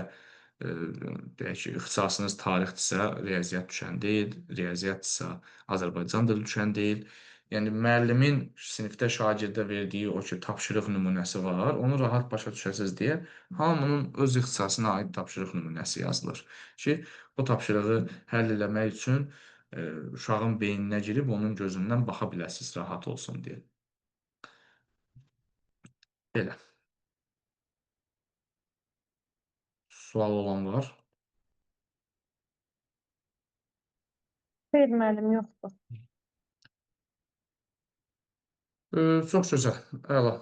deyək ki, ixtisasınız tarixdirsə, riyaziyyat düşən deyil, riyaziyyatdırsa, Azərbaycan dili düşən deyil. Yəni, müəllimin sinifdə şagirdə verdiyi o ki, tapşırıq nümunəsi var, onu rahat başa düşəsiniz deyə hamının öz ixtisasına aid tapşırıq nümunəsi yazılır ki, o tapşırığı həll eləmək üçün uşağın beyninə girib onun gözündən baxa biləsiniz, rahat olsun deyə. Belə. Sual olan var? Xeyr, müəllim, yoxdur. Çox gözəl. Əla.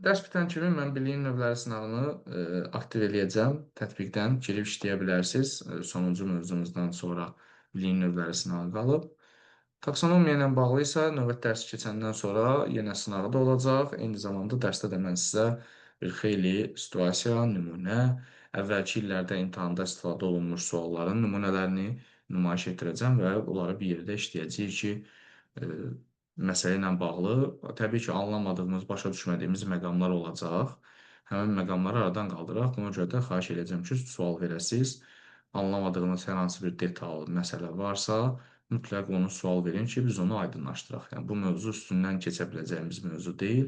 Dərs bitən kimi mən biliyin növləri sınağını aktiv eləyəcəm. Tətbiqdən girib işləyə bilərsiniz. Sonuncu mövzumuzdan sonra biliyin növləri sınağı qalıb. Taksonomiya ilə bağlı isə növbəti dərsi keçəndən sonra yenə sınağı da olacaq. Eyni zamanda dərsdə də mən sizə bir xeyli situasiya, nümunə, əvvəlki illərdə imtahanda istifadə olunmuş sualların nümunələrini nümayiş etdirəcəm və onları bir yerdə işləyəcəyik ki, məsələ ilə bağlı təbii ki, anlamadığımız, başa düşmədiyimiz məqamlar olacaq. Həmin məqamları aradan qaldıraq. Buna görə də xahiş edəcəm ki, sual verəsiniz. Anlamadığınız hər hansı bir detal, məsələ varsa, mütləq onu sual verin ki, biz onu aydınlaşdıraq. Yəni, bu mövzu üstündən keçə biləcəyimiz mövzu deyil.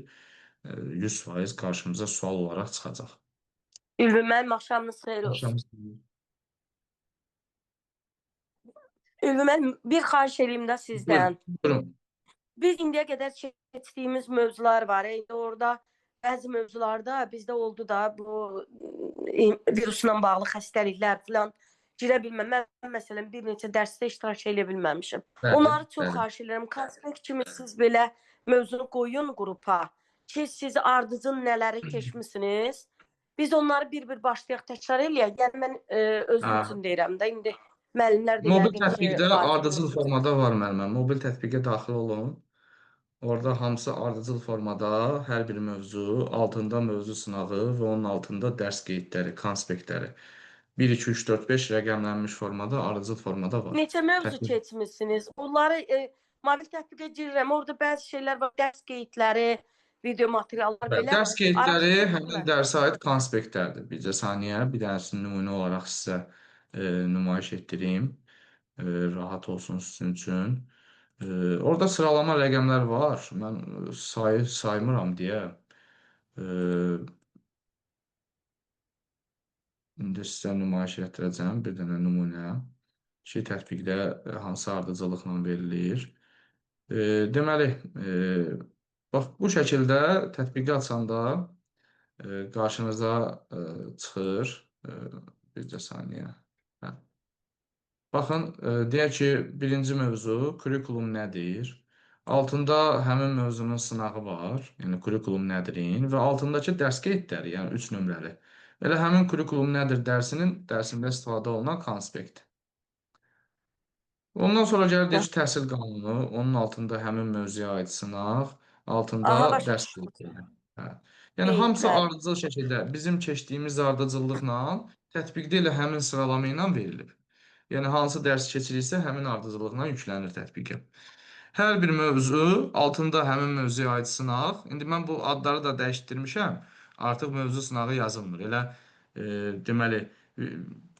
100% qarşımıza sual olaraq çıxacaq. Ülvi müəllim, axşamınız xeyir olsun. Axşamınız xeyir. Ülvi müəllim, bir xahiş eləyim də sizdən. Buyurun. Biz indiyə qədər keçdiyimiz mövzular var. İndi orada bəzi mövzularda bizdə oldu da bu virusla bağlı xəstəliklər filan girə bilməm. Mən məsələn bir neçə dərsdə iştirak edə bilməmişim. Onları çox xahiş edirəm. Konspekt kimi siz belə mövzunu qoyun qrupa ki, siz ardıcıl nələri keçmisiniz. Biz onları bir-bir başlayaq təkrar eləyək. Yəni mən özüm üçün deyirəm də indi. Müəllimlər də Mobil yəqin ki, tətbiqdə vacib ardıcıl mövzudur. formada var müəllimə. Mobil tətbiqə daxil olun. Orada hamısı ardıcıl formada hər bir mövzu, altında mövzu sınağı və onun altında dərs qeydləri, konspektləri. 1, 2, 3, 4, 5 rəqəmlənmiş formada, ardıcıl formada var. Neçə mövzu Tətbiq. keçmisiniz? Onları mobil tətbiqə girirəm. Orada bəzi şeylər var, dərs qeydləri, video materiallar Bəli, belə dərs qeydləri araşdırdım həmin mən. dərsə aid konspektlərdir. Bircə saniyə, bir dənəsini nümunə olaraq sizə nümayiş etdireyim. Rahat olsun sizin üçün. Orada sıralama rəqəmlər var. Mən sayı saymıram deyə. E, İndi sizə nümayiş etdirəcəm bir dənə nümunə ki, tətbiqdə hansı ardıcıllıqla verilir. Deməli, bax bu şəkildə tətbiqi açanda qarşınıza çıxır. Bircə saniyə. Hə. Baxın, deyək ki, birinci mövzu kurikulum nədir? Altında həmin mövzunun sınağı var, yəni kurikulum nədirin və altındakı dərs qeydləri, yəni 3 nömrəli. Elə həmin kurikulum nədir dərsinin dərsində istifadə olunan konspekt. Ondan sonra gəlir deyək ki, təhsil qanunu, onun altında həmin mövzuya aid sınaq, altında Aha, başa dərs düşdüm. qeydləri. Hə. Yəni hamısı Qeydlər. ardıcıl şəkildə bizim keçdiyimiz ardıcıllıqla tətbiqdə elə həmin sıralama ilə verilib. Yəni hansı dərs keçirirsə həmin ardıcıllıqla yüklənir tətbiqə. Hər bir mövzu altında həmin mövzuya aid sınaq. İndi mən bu adları da dəyişdirmişəm. Artıq mövzu sınağı yazılmır. Elə deməli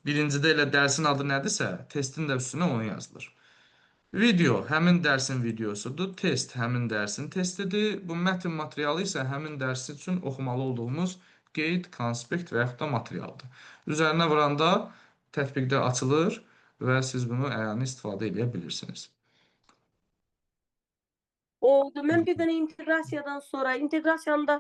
birincidə elə dərsin adı nədirsə, testin də üstünə onu yazılır. Video həmin dərsin videosudur. Test həmin dərsin testidir. Bu mətn materialı isə həmin dərs üçün oxumalı olduğumuz qeyd, konspekt və yaxud da materialdır. Üzərinə vuranda tətbiqdə açılır və siz bunu əyani istifadə edə bilirsiniz. Oldu. Mən bir dənə inteqrasiyadan sonra, inteqrasiyanı da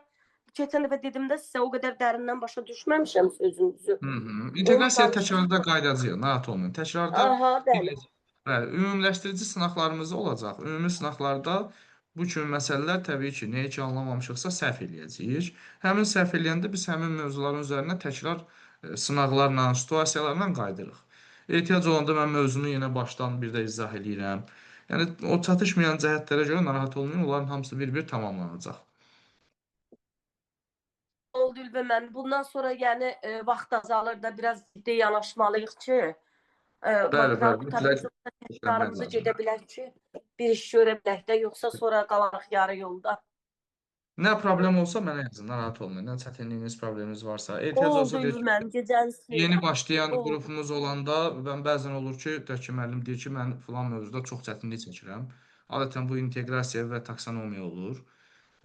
keçən dəfə dedim də sizə o qədər dərindən başa düşməmişəm sözünüzü. Hı -hı. Onu İnteqrasiya danışın. təkrarda qayıdacağıq, narahat olmayın. Təkrarda Aha, bir bəli. neçə, bəli, ümumiləşdirici sınaqlarımız olacaq. Ümumi sınaqlarda bu kimi məsələlər təbii ki, nəyi ki anlamamışıqsa səhv eləyəcəyik. Həmin səhv eləyəndə biz həmin mövzuların üzərinə təkrar sınaqlarla, situasiyalarla qayıdırıq. Ehtiyac olanda mən mövzunu yenə başdan bir də izah eləyirəm. Yəni o çatışmayan cəhətlərə görə narahat olmayın, onların hamısı bir-bir tamamlanacaq. Oldu Ülvi mən. Bundan sonra yəni vaxt azalır da biraz ciddi yanaşmalıyıq ki, Bəli, material bəli, qurtarır, mütləq təkrarımızı lazımdır. gedə bilək ki, bir iş görə bilək də, yoxsa sonra qalarıq yarı yolda. Nə problem olsa mənə yazın, narahat olmayın. Nə çətinliyiniz, probleminiz varsa, ehtiyac Oldu olsa deyək Ülvi ki, mənim, gecəniz xeyir. yeni başlayan Oldu. qrupumuz olanda mən bəzən olur ki, deyək ki, müəllim deyir ki, mən filan mövzuda çox çətinlik çəkirəm. Adətən bu inteqrasiya və taksonomiya olur.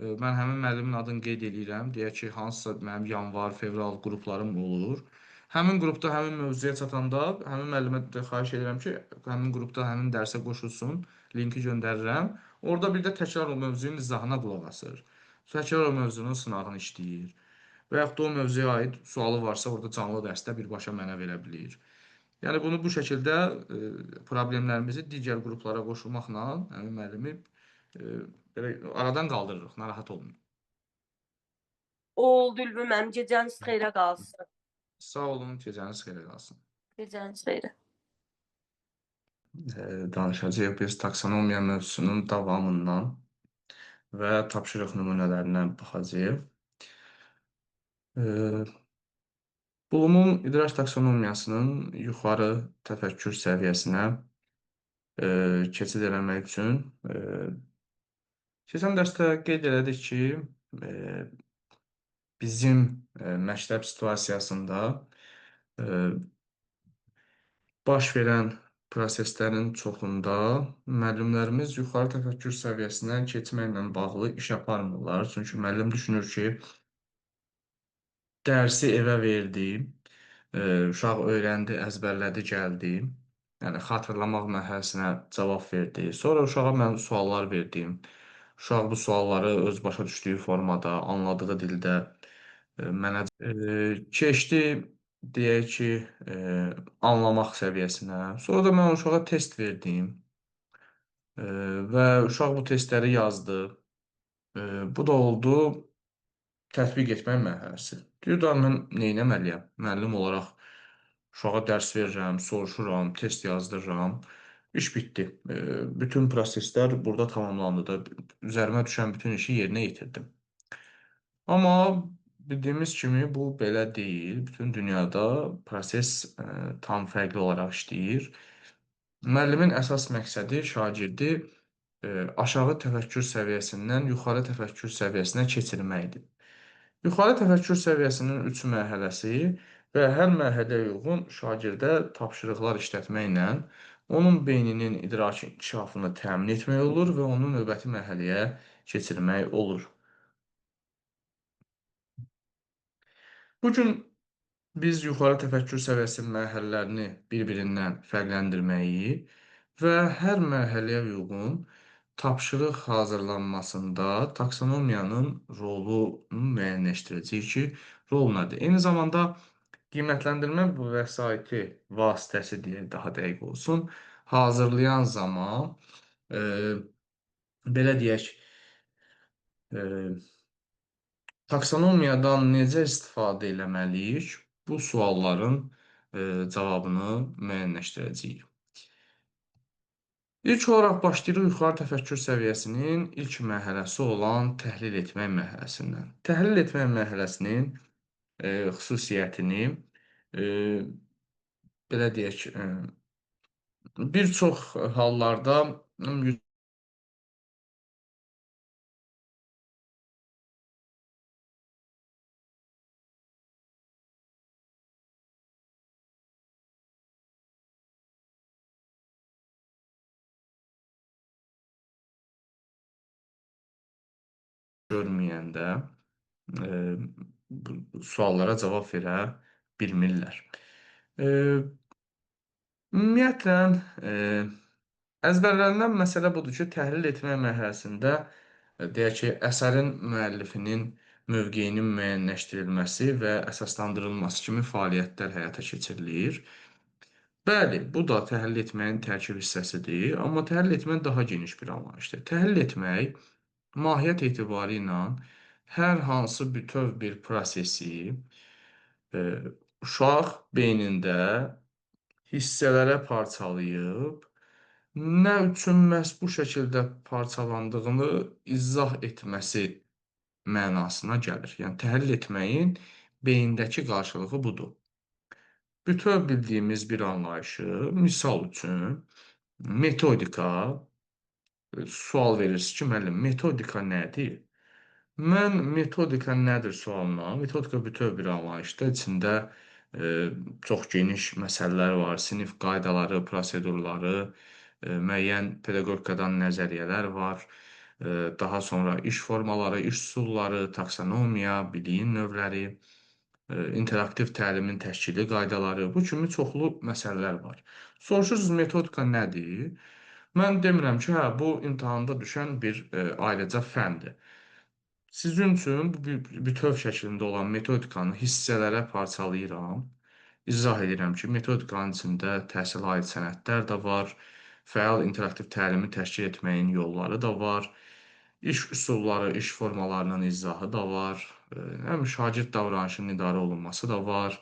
Mən həmin müəllimin adını qeyd eləyirəm. Deyək ki, hansısa mənim yanvar, fevral qruplarım olur. Həmin qrupda həmin mövzuya çatanda həmin müəllimə də xahiş edirəm ki, həmin qrupda həmin dərsə qoşulsun, linki göndərirəm. Orada bir də təkrar o mövzunun izahına qulaq asır. Təkrar o mövzunun sınağını işləyir. Və yaxud da o mövzuya aid sualı varsa, orada canlı dərsdə birbaşa mənə verə bilir. Yəni bunu bu şəkildə problemlərimizi digər qruplara qoşulmaqla həmin müəllimi belə aradan qaldırırıq, narahat olmayın. Oldu Ülvi mənim, gecəniz xeyrə qalsın. Sağ olun, gecəniz xeyrə qalsın. Gecəniz xeyrə. Danışacağıq biz taksonomiya mövzusunun davamından və tapşırıq nümunələrinə baxacağıq. Blumun idrak taksonomiyasının yuxarı təfəkkür səviyyəsinə keçid eləmək üçün keçən dərsdə qeyd elədik ki, bizim məktəb situasiyasında baş verən proseslərin çoxunda müəllimlərimiz yuxarı təfəkkür səviyyəsinə keçməklə bağlı iş aparmırlar. Çünki müəllim düşünür ki, dərsi evə verdi, uşaq öyrəndi, əzbərlədi, gəldi. Yəni xatırlamaq mərhələsinə cavab verdi. Sonra uşağa mən suallar verdim. Uşaq bu sualları öz başa düşdüyü formada, anladığı dildə mənə keçdi, deyək ki, anlamaq səviyyəsinə. Sonra da mən uşağa test verdim və uşaq bu testləri yazdı. Bu da oldu tətbiq etmək mərhələsi. Deyir da mən nə etməliyəm? Müəllim olaraq Uşağa dərs verirəm, soruşuram, test yazdırıram. İş bitdi. Bütün proseslər burada tamamlandı da. Üzərimə düşən bütün işi yerinə yetirdim. Amma bildiyimiz kimi bu belə deyil. Bütün dünyada proses tam fərqli olaraq işləyir. Müəllimin əsas məqsədi şagirdi aşağı təfəkkür səviyyəsindən yuxarı təfəkkür səviyyəsinə keçirməkdir. Yuxarı təfəkkür səviyyəsinin 3 mərhələsi və hər mərhələyə uyğun şagirdə tapşırıqlar işlətməklə onun beyninin idraki inkişafını təmin etmək olur və onu növbəti mərhələyə keçirmək olur. Bugün biz yuxarı təfəkkür səviyyəsi mərhələlərini bir-birindən fərqləndirməyi və hər mərhələyə uyğun tapşırıq hazırlanmasında taksonomiyanın rolunu müəyyənləşdirəcəyik ki, rol nədir? Eyni zamanda qiymətləndirmə vəsaiti vasitəsi deyək, daha dəqiq olsun, hazırlayan zaman, belə deyək, taksonomiyadan necə istifadə eləməliyik? Bu sualların cavabını müəyyənləşdirəcəyik. İlk olaraq başlayırıq yuxarı təfəkkür səviyyəsinin ilk mərhələsi olan təhlil etmək mərhələsindən. Təhlil etmək mərhələsinin xüsusiyyətini, belə deyək, bir çox hallarda görməyəndə bu suallara cavab verə bilmirlər. Ümumiyyətlə, əzbərlənilən məsələ budur ki, təhlil etmək mərhələsində, deyək ki, əsərin müəllifinin mövqeyinin müəyyənləşdirilməsi və əsaslandırılması kimi fəaliyyətlər həyata keçirilir. Bəli, bu da təhlil etməyin tərkib hissəsidir, amma təhlil etmək daha geniş bir anlayışdır. Təhlil etmək mahiyyət etibarı ilə hər hansı bütöv bir prosesi uşaq beynində hissələrə parçalayıb, nə üçün məhz bu şəkildə parçalandığını izah etməsi mənasına gəlir. Yəni, təhlil etməyin beyindəki qarşılığı budur. Bütöv bildiyimiz bir anlayışı, misal üçün, metodika, sual verirsiniz ki, müəllim, metodika nədir? Mən metodika nədir sualına, metodika bütöv bir anlayışdır, içində çox geniş məsələlər var, sinif qaydaları, prosedurları, müəyyən pedaqogikadan nəzəriyyələr var, daha sonra iş formaları, iş üsulları, taksonomiya, biliyin növləri, interaktiv təlimin təşkili qaydaları, bu kimi çoxlu məsələlər var. Soruşursunuz, metodika nədir? Mən demirəm ki, hə, bu imtahanda düşən bir ayrıca fəndir. Sizin üçün bu bütöv şəklində olan metodikanı hissələrə parçalayıram. İzah edirəm ki, metodikanın içində təhsilə aid sənədlər də var, fəal interaktiv təlimi təşkil etməyin yolları da var, iş üsulları, iş formalarının izahı da var, həm şagird davranışının idarə olunması da var,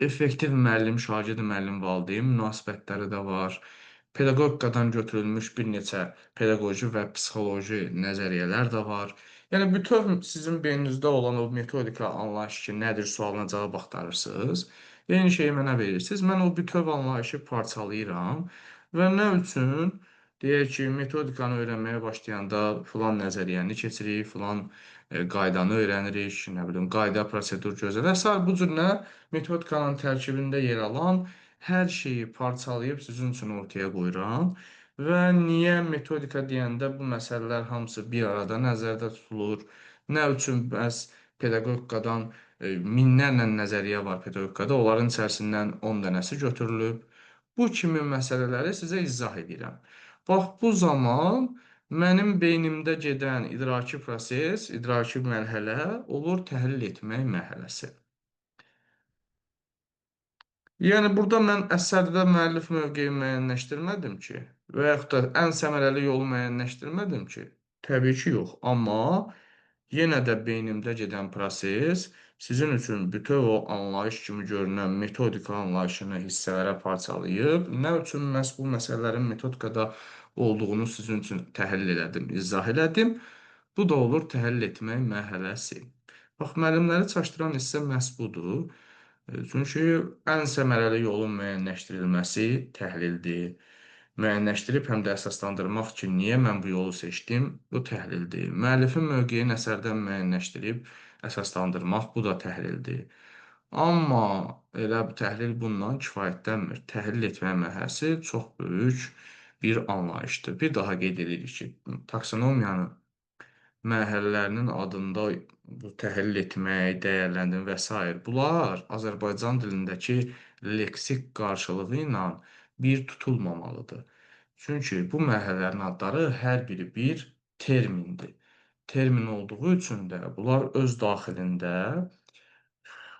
effektiv müəllim, şagird, müəllim, valideyn münasibətləri də var, pedaqogikadan götürülmüş bir neçə pedaqoji və psixoloji nəzəriyyələr də var. Yəni, bütöv sizin beyninizdə olan o metodika anlayışı ki, nədir sualına cavab axtarırsınız. Eyni şeyi mənə verirsiniz. Mən o bütöv anlayışı parçalayıram və nə üçün? Deyək ki, metodikanı öyrənməyə başlayanda filan nəzəriyyəni keçirik, filan qaydanı öyrənirik, nə bilim, qayda, prosedur gözəl və sair. Bu cür nə metodikanın tərkibində yer alan hər şeyi parçalayıb sizin üçün ortaya qoyuram və niyə metodika deyəndə bu məsələlər hamısı bir arada nəzərdə tutulur, nə üçün bəs pedaqogikadan minlərlə nəzəriyyə var pedaqogikada, onların içərisindən 10 dənəsi götürülüb. Bu kimi məsələləri sizə izah edirəm. Bax, bu zaman mənim beynimdə gedən idraki proses, idraki mərhələ olur təhlil etmək mərhələsi. Yəni, burada mən əsərdə müəllif mövqeyi müəyyənləşdirmədim ki, və yaxud da ən səmərəli yolu müəyyənləşdirmədim ki, təbii ki, yox. Amma yenə də beynimdə gedən proses Sizin üçün bütöv o anlayış kimi görünən metodika anlayışını hissələrə parçalayıb, nə üçün məhz bu məsələlərin metodikada olduğunu sizin üçün təhlil elədim, izah elədim. Bu da olur təhlil etmək mərhələsi. Bax, müəllimləri çaşdıran hissə məhz budur. Çünki ən səmərəli yolun müəyyənləşdirilməsi təhlildir. Müəyyənləşdirib həm də əsaslandırmaq ki, niyə mən bu yolu seçdim, bu təhlildir. Müəllifin mövqeyini əsərdən müəyyənləşdirib əsaslandırmaq, bu da təhlildir. Amma elə bu təhlil bundan kifayətlənmir. Təhlil etmək mərhələsi çox böyük bir anlayışdır. Bir daha qeyd edirik ki, taksonomiyanın mərhələlərinin adında bu təhlil etmək, dəyərləndirmə və s. Bunlar Azərbaycan dilindəki leksik qarşılığı ilə bir tutulmamalıdır. Çünki bu mərhələlərin adları hər biri bir termindir. Termin olduğu üçün də bunlar öz daxilində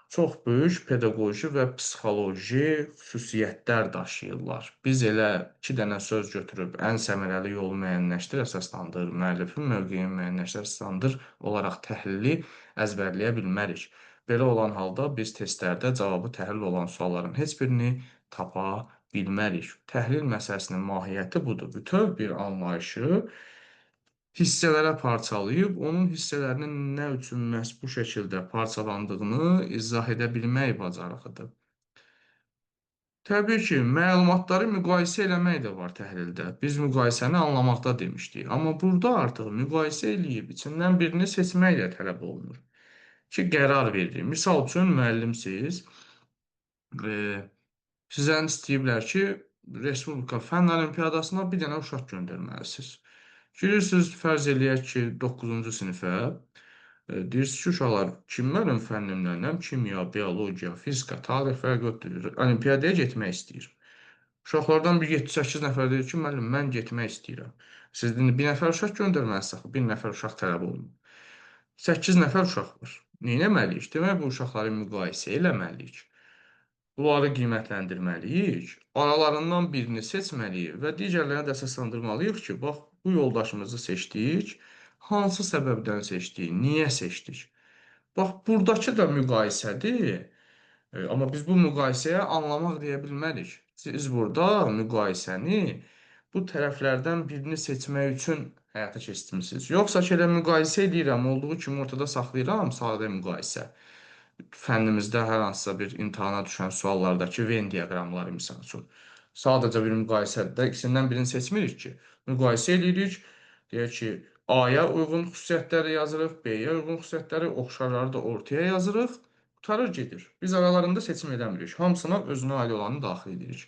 çox böyük pedaqoji və psixoloji xüsusiyyətlər daşıyırlar. Biz elə iki dənə söz götürüb ən səmərəli yolu müəyyənləşdir, əsaslandır, müəllifin mövqeyini müəyyənləşdir, əsaslandır olaraq təhlili əzbərləyə bilmərik. Belə olan halda biz testlərdə cavabı təhlil olan sualların heç birini tapa bilmərik. Təhlil məsələsinin mahiyyəti budur. Bütöv bir anlayışı hissələrə parçalayıb, onun hissələrinin nə üçün məhz bu şəkildə parçalandığını izah edə bilmək bacarığıdır. Təbii ki, məlumatları müqayisə eləmək də var təhlildə. Biz müqayisəni anlamaqda demişdik. Amma burada artıq müqayisə eləyib, içindən birini seçmək də tələb olunur ki, qərar veririk. Misal üçün, müəllimsiz, sizdən istəyiblər ki, Respublika Fənn Olimpiyadasına bir dənə uşaq göndərməlisiniz. Girirsiniz, fərz eləyək ki, 9-cu sinifə, deyirsiniz ki, uşaqlar, kim mənim fənnimdən, kimya, biologiya, fizika, tarix fərq yoxdur, olimpiyadaya getmək istəyir. Uşaqlardan bir 7-8 nəfər deyir ki, müəllim, mən getmək istəyirəm. Siz bir nəfər uşaq göndərməlisiniz axı, bir nəfər uşaq tələb olunur. 8 nəfər uşaq var. Nə etməliyik? Demək, bu uşaqları müqayisə eləməliyik. Bunları qiymətləndirməliyik. Aralarından birini seçməliyik və digərlərini də əsaslandırmalıyıq ki, bax, bu yoldaşımızı seçdik. Hansı səbəbdən seçdik? Niyə seçdik? Bax, buradakı da müqayisədir. Amma biz bu müqayisəyə anlamaq deyə bilmərik. Siz burada müqayisəni bu tərəflərdən birini seçmək üçün həyata keçirmisiniz. Yoxsa ki, elə müqayisə edirəm, olduğu kimi ortada saxlayıram, sadə müqayisə. Fənnimizdə hər hansısa bir imtahana düşən suallardakı Venn diaqramları misal üçün. Sadəcə bir müqayisədir də, ikisindən birini seçmirik ki. Müqayisə edirik, deyək ki, A-ya uyğun xüsusiyyətləri yazırıq, B-yə uyğun xüsusiyyətləri, oxşarları da ortaya yazırıq, qurtarır gedir. Biz aralarında seçim eləmirik. Hamısına özünə aid olanı daxil edirik.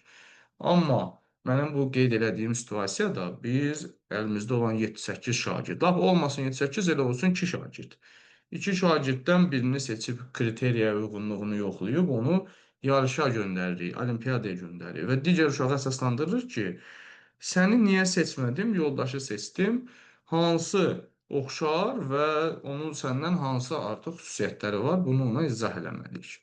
Amma mənim bu qeyd elədiyim situasiyada biz əlimizdə olan 7-8 şagird, lap olmasın 7-8, elə olsun 2 şagird. 2 şagirddən birini seçib kriteriya uyğunluğunu yoxlayıb onu yarışa göndəririk, olimpiyadaya göndəririk və digər uşağı əsaslandırır ki, səni niyə seçmədim, yoldaşı seçdim, hansı oxşar və onun səndən hansı artıq xüsusiyyətləri var, bunu ona izah eləməliyik.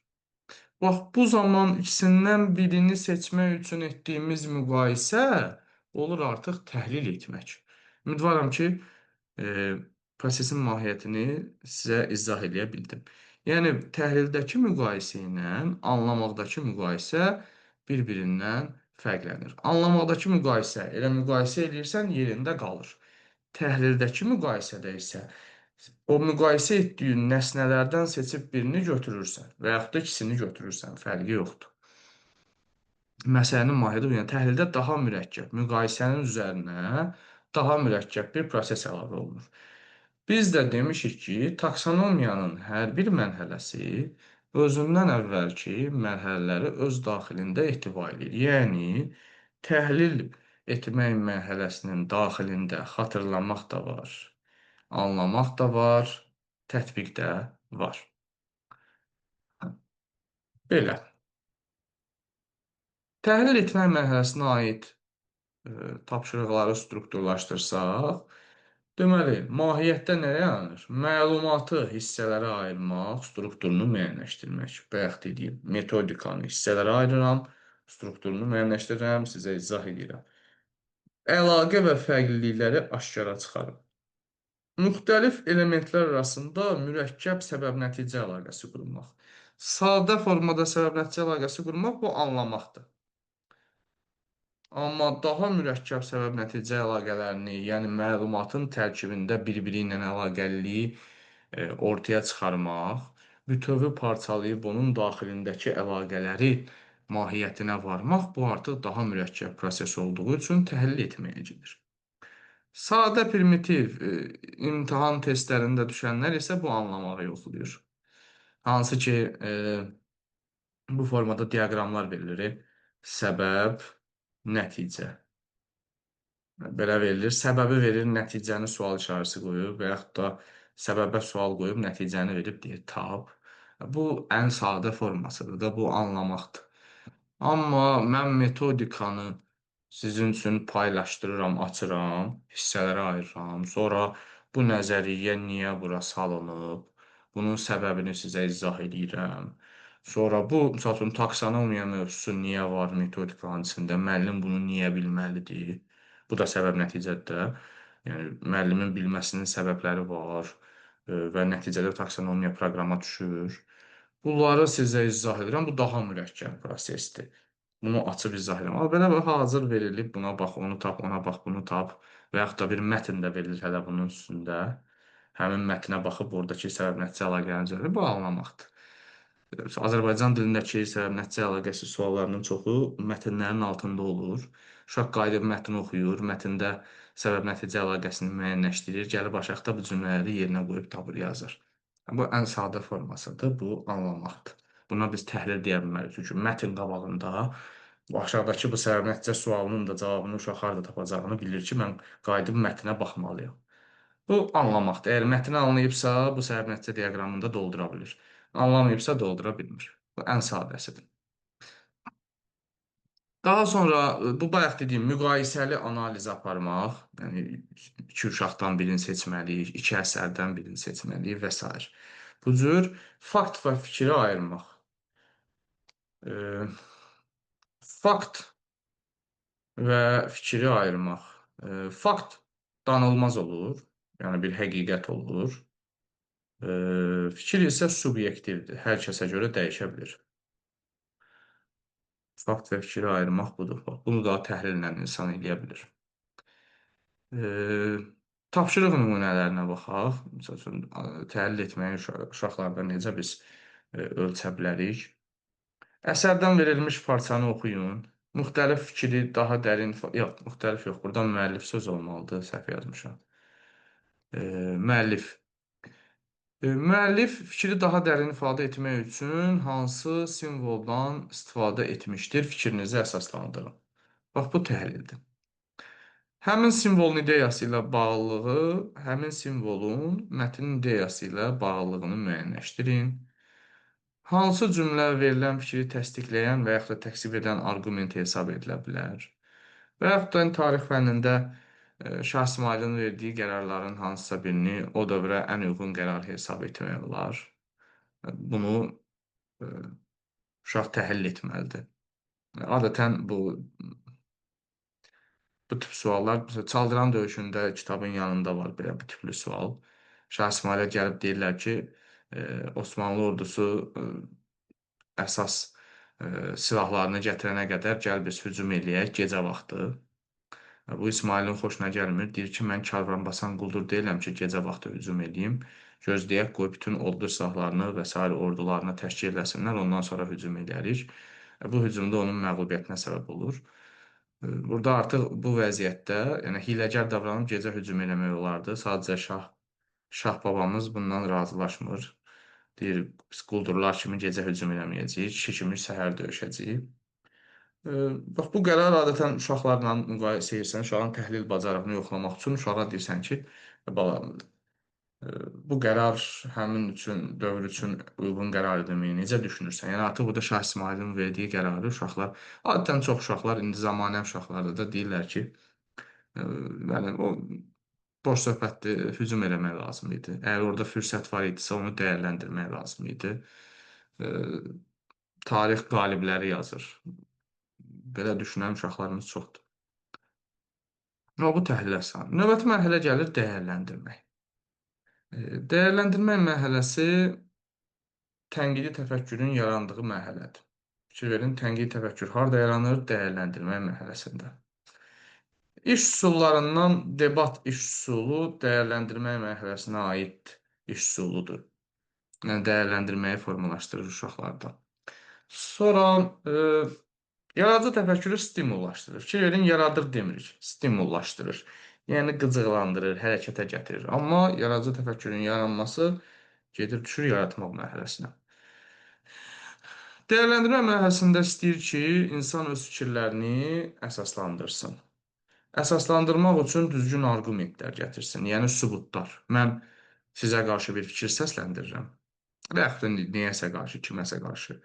Bax, bu zaman ikisindən birini seçmək üçün etdiyimiz müqayisə olur artıq təhlil etmək. Ümidvaram ki, prosesin mahiyyətini sizə izah eləyə bildim. Yəni, təhlildəki müqayisə ilə anlamaqdakı müqayisə bir-birindən fərqlənir. Anlamaqdakı müqayisə, elə müqayisə eləyirsən, yerində qalır. Təhlildəki müqayisədə isə o müqayisə etdiyin nəsnələrdən seçib birini götürürsən və yaxud da ikisini götürürsən, fərqi yoxdur. Məsələnin mahiyyəti bu. Yəni, təhlildə daha mürəkkəb, müqayisənin üzərinə daha mürəkkəb bir proses əlavə olunur. Biz də demişik ki, taksonomiyanın hər bir mərhələsi özündən əvvəlki mərhələləri öz daxilində ehtiva edir. Yəni, təhlil etmək mərhələsinin daxilində xatırlamaq da var, anlamaq da var, tətbiq də var. Belə. Təhlil etmək mərhələsinə aid tapşırıqları strukturlaşdırsaq, deməli, mahiyyətdə nə yaranır? Məlumatı hissələrə ayırmaq, strukturunu müəyyənləşdirmək. Bayaq dediyim, metodikanı hissələrə ayırıram, strukturunu müəyyənləşdirirəm, sizə izah edirəm. Əlaqə və fərqlilikləri aşkara çıxarım. Müxtəlif elementlər arasında mürəkkəb səbəb-nəticə əlaqəsi qurmaq. Sadə formada səbəb-nəticə əlaqəsi qurmaq bu anlamaqdır. Amma daha mürəkkəb səbəb-nəticə əlaqələrini, yəni məlumatın tərkibində bir-biri ilə əlaqəliliyi ortaya çıxarmaq, bütövü parçalayıb onun daxilindəki əlaqələri mahiyyətinə varmaq, bu artıq daha mürəkkəb proses olduğu üçün təhlil etməyə gedir. Sadə primitiv imtahan testlərində düşənlər isə bu anlamağı yoxlayır. Hansı ki, bu formada diaqramlar verilir. Səbəb, nəticə. Belə verilir. Səbəbi verir, nəticəni sual işarəsi qoyub və yaxud da səbəbə sual qoyub, nəticəni verib deyir, tap. Bu ən sadə formasıdır da, bu anlamaqdır. Amma mən metodikanı sizin üçün paylaşdırıram, açıram, hissələrə ayırıram. Sonra bu nəzəriyyə niyə bura salınıb, bunun səbəbini sizə izah edirəm. Sonra bu, misal üçün, taksonomiya mövzusu niyə var metodikanın içində, müəllim bunu niyə bilməlidir? Bu da səbəb nəticədir də. Yəni, müəllimin bilməsinin səbəbləri var və nəticədə taksonomiya proqrama düşür. Bunları sizə izah edirəm. Bu daha mürəkkəb prosesdir. Bunu açıb izah edirəm. Amma belə hazır verilib, buna bax, onu tap, ona bax, bunu tap və yaxud da bir mətn də verilir hələ bunun üstündə. Həmin mətnə baxıb oradakı səbəb-nəticə əlaqələrini düzəldir. Bu anlamaqdır. Azərbaycan dilindəki səbəb-nəticə əlaqəsi suallarının çoxu mətnlərin altında olur. Uşaq qayıdıb mətni oxuyur, mətndə səbəb-nəticə əlaqəsini müəyyənləşdirir, gəlib aşağıda bu cümlələri yerinə qoyub tapır, yazır. Bu ən sadə formasıdır, bu anlamaqdır. Buna biz təhlil deyə bilmərik. Çünki mətn qabağında bu aşağıdakı bu səbəb-nəticə sualının da cavabını uşaq harda tapacağını bilir ki, mən qayıdıb mətnə baxmalıyam. Bu anlamaqdır. Əgər mətni anlayıbsa, bu səbəb-nəticə diaqramında doldura bilir. Anlamayıbsa doldura bilmir. Bu ən sadəsidir. Daha sonra bu bayaq dediyim müqayisəli analiz aparmaq, yəni iki uşaqdan birini seçməliyik, iki əsərdən birini seçməliyik və s. Bu cür fakt və fikri ayırmaq. Fakt və fikri ayırmaq. Fakt danılmaz olur, yəni bir həqiqət olur. Fikir isə subyektivdir, hər kəsə görə dəyişə bilir. Fakt və fikri ayırmaq budur. Bax, bunu da təhlillə insan eləyə bilir. Tapşırıq nümunələrinə baxaq. Məsəl üçün, təhlil etməyi uşaqlarda necə biz ölçə bilərik? Əsərdən verilmiş parçanı oxuyun. Müxtəlif fikri daha dərin... Yox, müxtəlif yox. Burada müəllif söz olmalıdır. Səhv yazmışam. Müəllif. Müəllif fikri daha dərin ifadə etmək üçün hansı simvoldan istifadə etmişdir? Fikrinizi əsaslandırın. Bax, bu təhlildir. Həmin simvolun ideyası ilə bağlılığı, həmin simvolun mətnin ideyası ilə bağlılığını müəyyənləşdirin. Hansı cümlə verilən fikri təsdiqləyən və yaxud da təkzib edən arqument hesab edilə bilər? Və yaxud da tarix fənnində Şah İsmayılın verdiyi qərarların hansısa birini o dövrə ən uyğun qərar hesab etmək olar. Bunu uşaq təhlil etməlidir. Adətən bu tip suallar, məsələn, Çaldıran döyüşündə kitabın yanında var belə bu tipli sual. Şah İsmayıla gəlib deyirlər ki, Osmanlı ordusu əsas silahlarını gətirənə qədər gəl biz hücum eləyək gecə vaxtı. Bu İsmayılın xoşuna gəlmir. Deyir ki, mən karvanbasan quldur deyiləm ki, gecə vaxtı hücum eləyim. Gözləyək, qoy bütün ordu silahlarını və sair ordularını təşkil eləsinlər, ondan sonra hücum eləyərik. Bu hücumda onun məğlubiyyətinə səbəb olur. Burada artıq bu vəziyyətdə, yəni hiyləgər davranıb gecə hücum eləmək olardı. Sadəcə şah babamız bundan razılaşmır. Deyir, biz quldurlar kimi gecə hücum eləməyəcəyik, kişi kimi səhər döyüşəcəyik. Bax, bu qərar adətən uşaqlarla müqayisə edirsən, uşağın təhlil bacarığını yoxlamaq üçün uşağa deyirsən ki, bala, bu qərar həmin üçün, dövr üçün uyğun qərar edilməyi necə düşünürsən? Yəni artıq burada Şah İsmayılın verdiyi qərarı uşaqlar, adətən çox uşaqlar, indi zamanə uşaqlarda da deyirlər ki, yəni o boş söhbətdir, hücum eləmək lazım idi. Əgər orada fürsət var idisə, onu dəyərləndirmək lazım idi. Tarix qalibləri yazır. Belə düşünən uşaqlarımız çoxdur. Amma bu təhlil əsasında. Növbəti mərhələ gəlir dəyərləndirmək. Dəyərləndirmə mərhələsi tənqidi təfəkkürün yarandığı mərhələdir. Fikir verin, tənqidi təfəkkür harda yaranır? Dəyərləndirmə mərhələsində. İş üsullarından debat iş üsulu dəyərləndirmə mərhələsinə aid iş üsuludur. Yəni dəyərləndirməyi formalaşdırır uşaqlarda. Sonra yaradıcı təfəkkürü stimullaşdırır. Fikir verin, yaradır demirik, stimullaşdırır. Yəni qıcıqlandırır, hərəkətə gətirir. Amma yaradıcı təfəkkürün yaranması gedir, düşür yaratmaq mərhələsinə. Dəyərləndirmə mərhələsində istəyir ki, insan öz fikirlərini əsaslandırsın. Əsaslandırmaq üçün düzgün arqumentlər gətirsin, yəni sübutlar. Mən sizə qarşı bir fikir səsləndirirəm. Və yaxud da nəyəsə qarşı, kiməsə qarşı.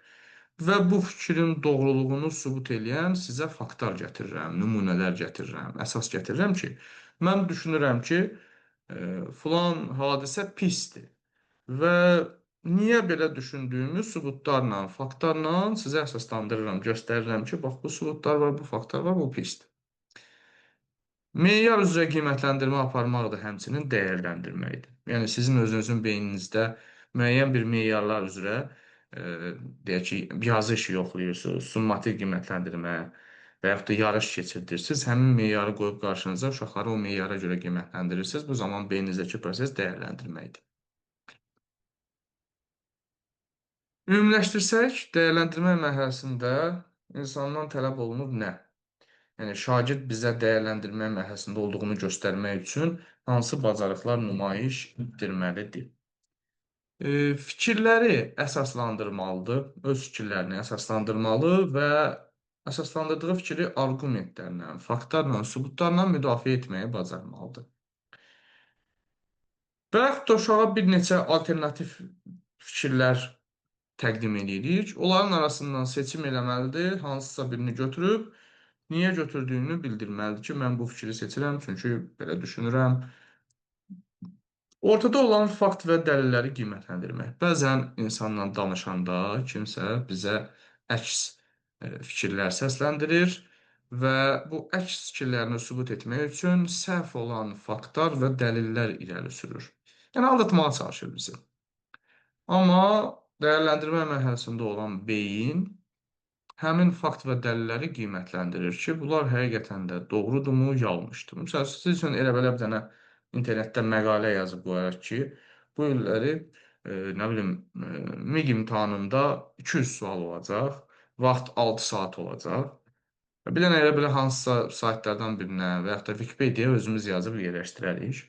Və bu fikrin doğruluğunu sübut eləyən sizə faktlar gətirirəm, nümunələr gətirirəm, əsas gətirirəm ki, mən düşünürəm ki, filan hadisə pisdir. Və niyə belə düşündüyümü sübutlarla, faktlarla sizə əsaslandırıram, göstərirəm ki, bax bu sübutlar var, bu faktlar var, bu pisdir. Meyar üzrə qiymətləndirmə aparmaq da həmçinin dəyərləndirməkdir. Yəni sizin özünüzün beyninizdə müəyyən bir meyarlar üzrə deyək ki, yazı işi yoxlayırsınız, summativ qiymətləndirmə və yaxud da yarış keçirdirsiniz. Həmin meyarı qoyub qarşınıza uşaqları o meyara görə qiymətləndirirsiniz. Bu zaman beyninizdəki proses dəyərləndirməkdir. Ümumiləşdirsək, dəyərləndirmə mərhələsində insandan tələb olunur nə? Yəni, şagird bizə dəyərləndirmə mərhələsində olduğunu göstərmək üçün hansı bacarıqlar nümayiş etdirməlidir? Fikirləri əsaslandırmalıdır, öz fikirlərini əsaslandırmalı və əsaslandırdığı fikri arqumentlərlə, faktlarla, sübutlarla müdafiə etməyi bacarmalıdır. Və yaxud da uşağa bir neçə alternativ fikirlər təqdim edirik. Onların arasından seçim eləməlidir, hansısa birini götürüb, niyə götürdüyünü bildirməlidir ki, mən bu fikri seçirəm, çünki belə düşünürəm. Ortada olan fakt və dəlilləri qiymətləndirmək. Bəzən insanla danışanda kimsə bizə əks fikirlər səsləndirir və bu əks fikirlərini sübut etmək üçün səhv olan faktlar və dəlillər irəli sürür. Yəni, aldatmağa çalışır bizi. Amma dəyərləndirmə mərhələsində olan beyin həmin fakt və dəlilləri qiymətləndirir ki, bunlar həqiqətən də doğrudurmu, yanlışdır. Məsələn, siz üçün elə belə bir dənə internetdə məqalə yazıb qoyaraq ki, bu illəri, nə bilim, MİQ imtahanında 200 sual olacaq, vaxt 6 saat olacaq. Bir dənə elə belə hansısa saytlardan birinə və yaxud da Wikipediya özümüz yazıb yerləşdirərik.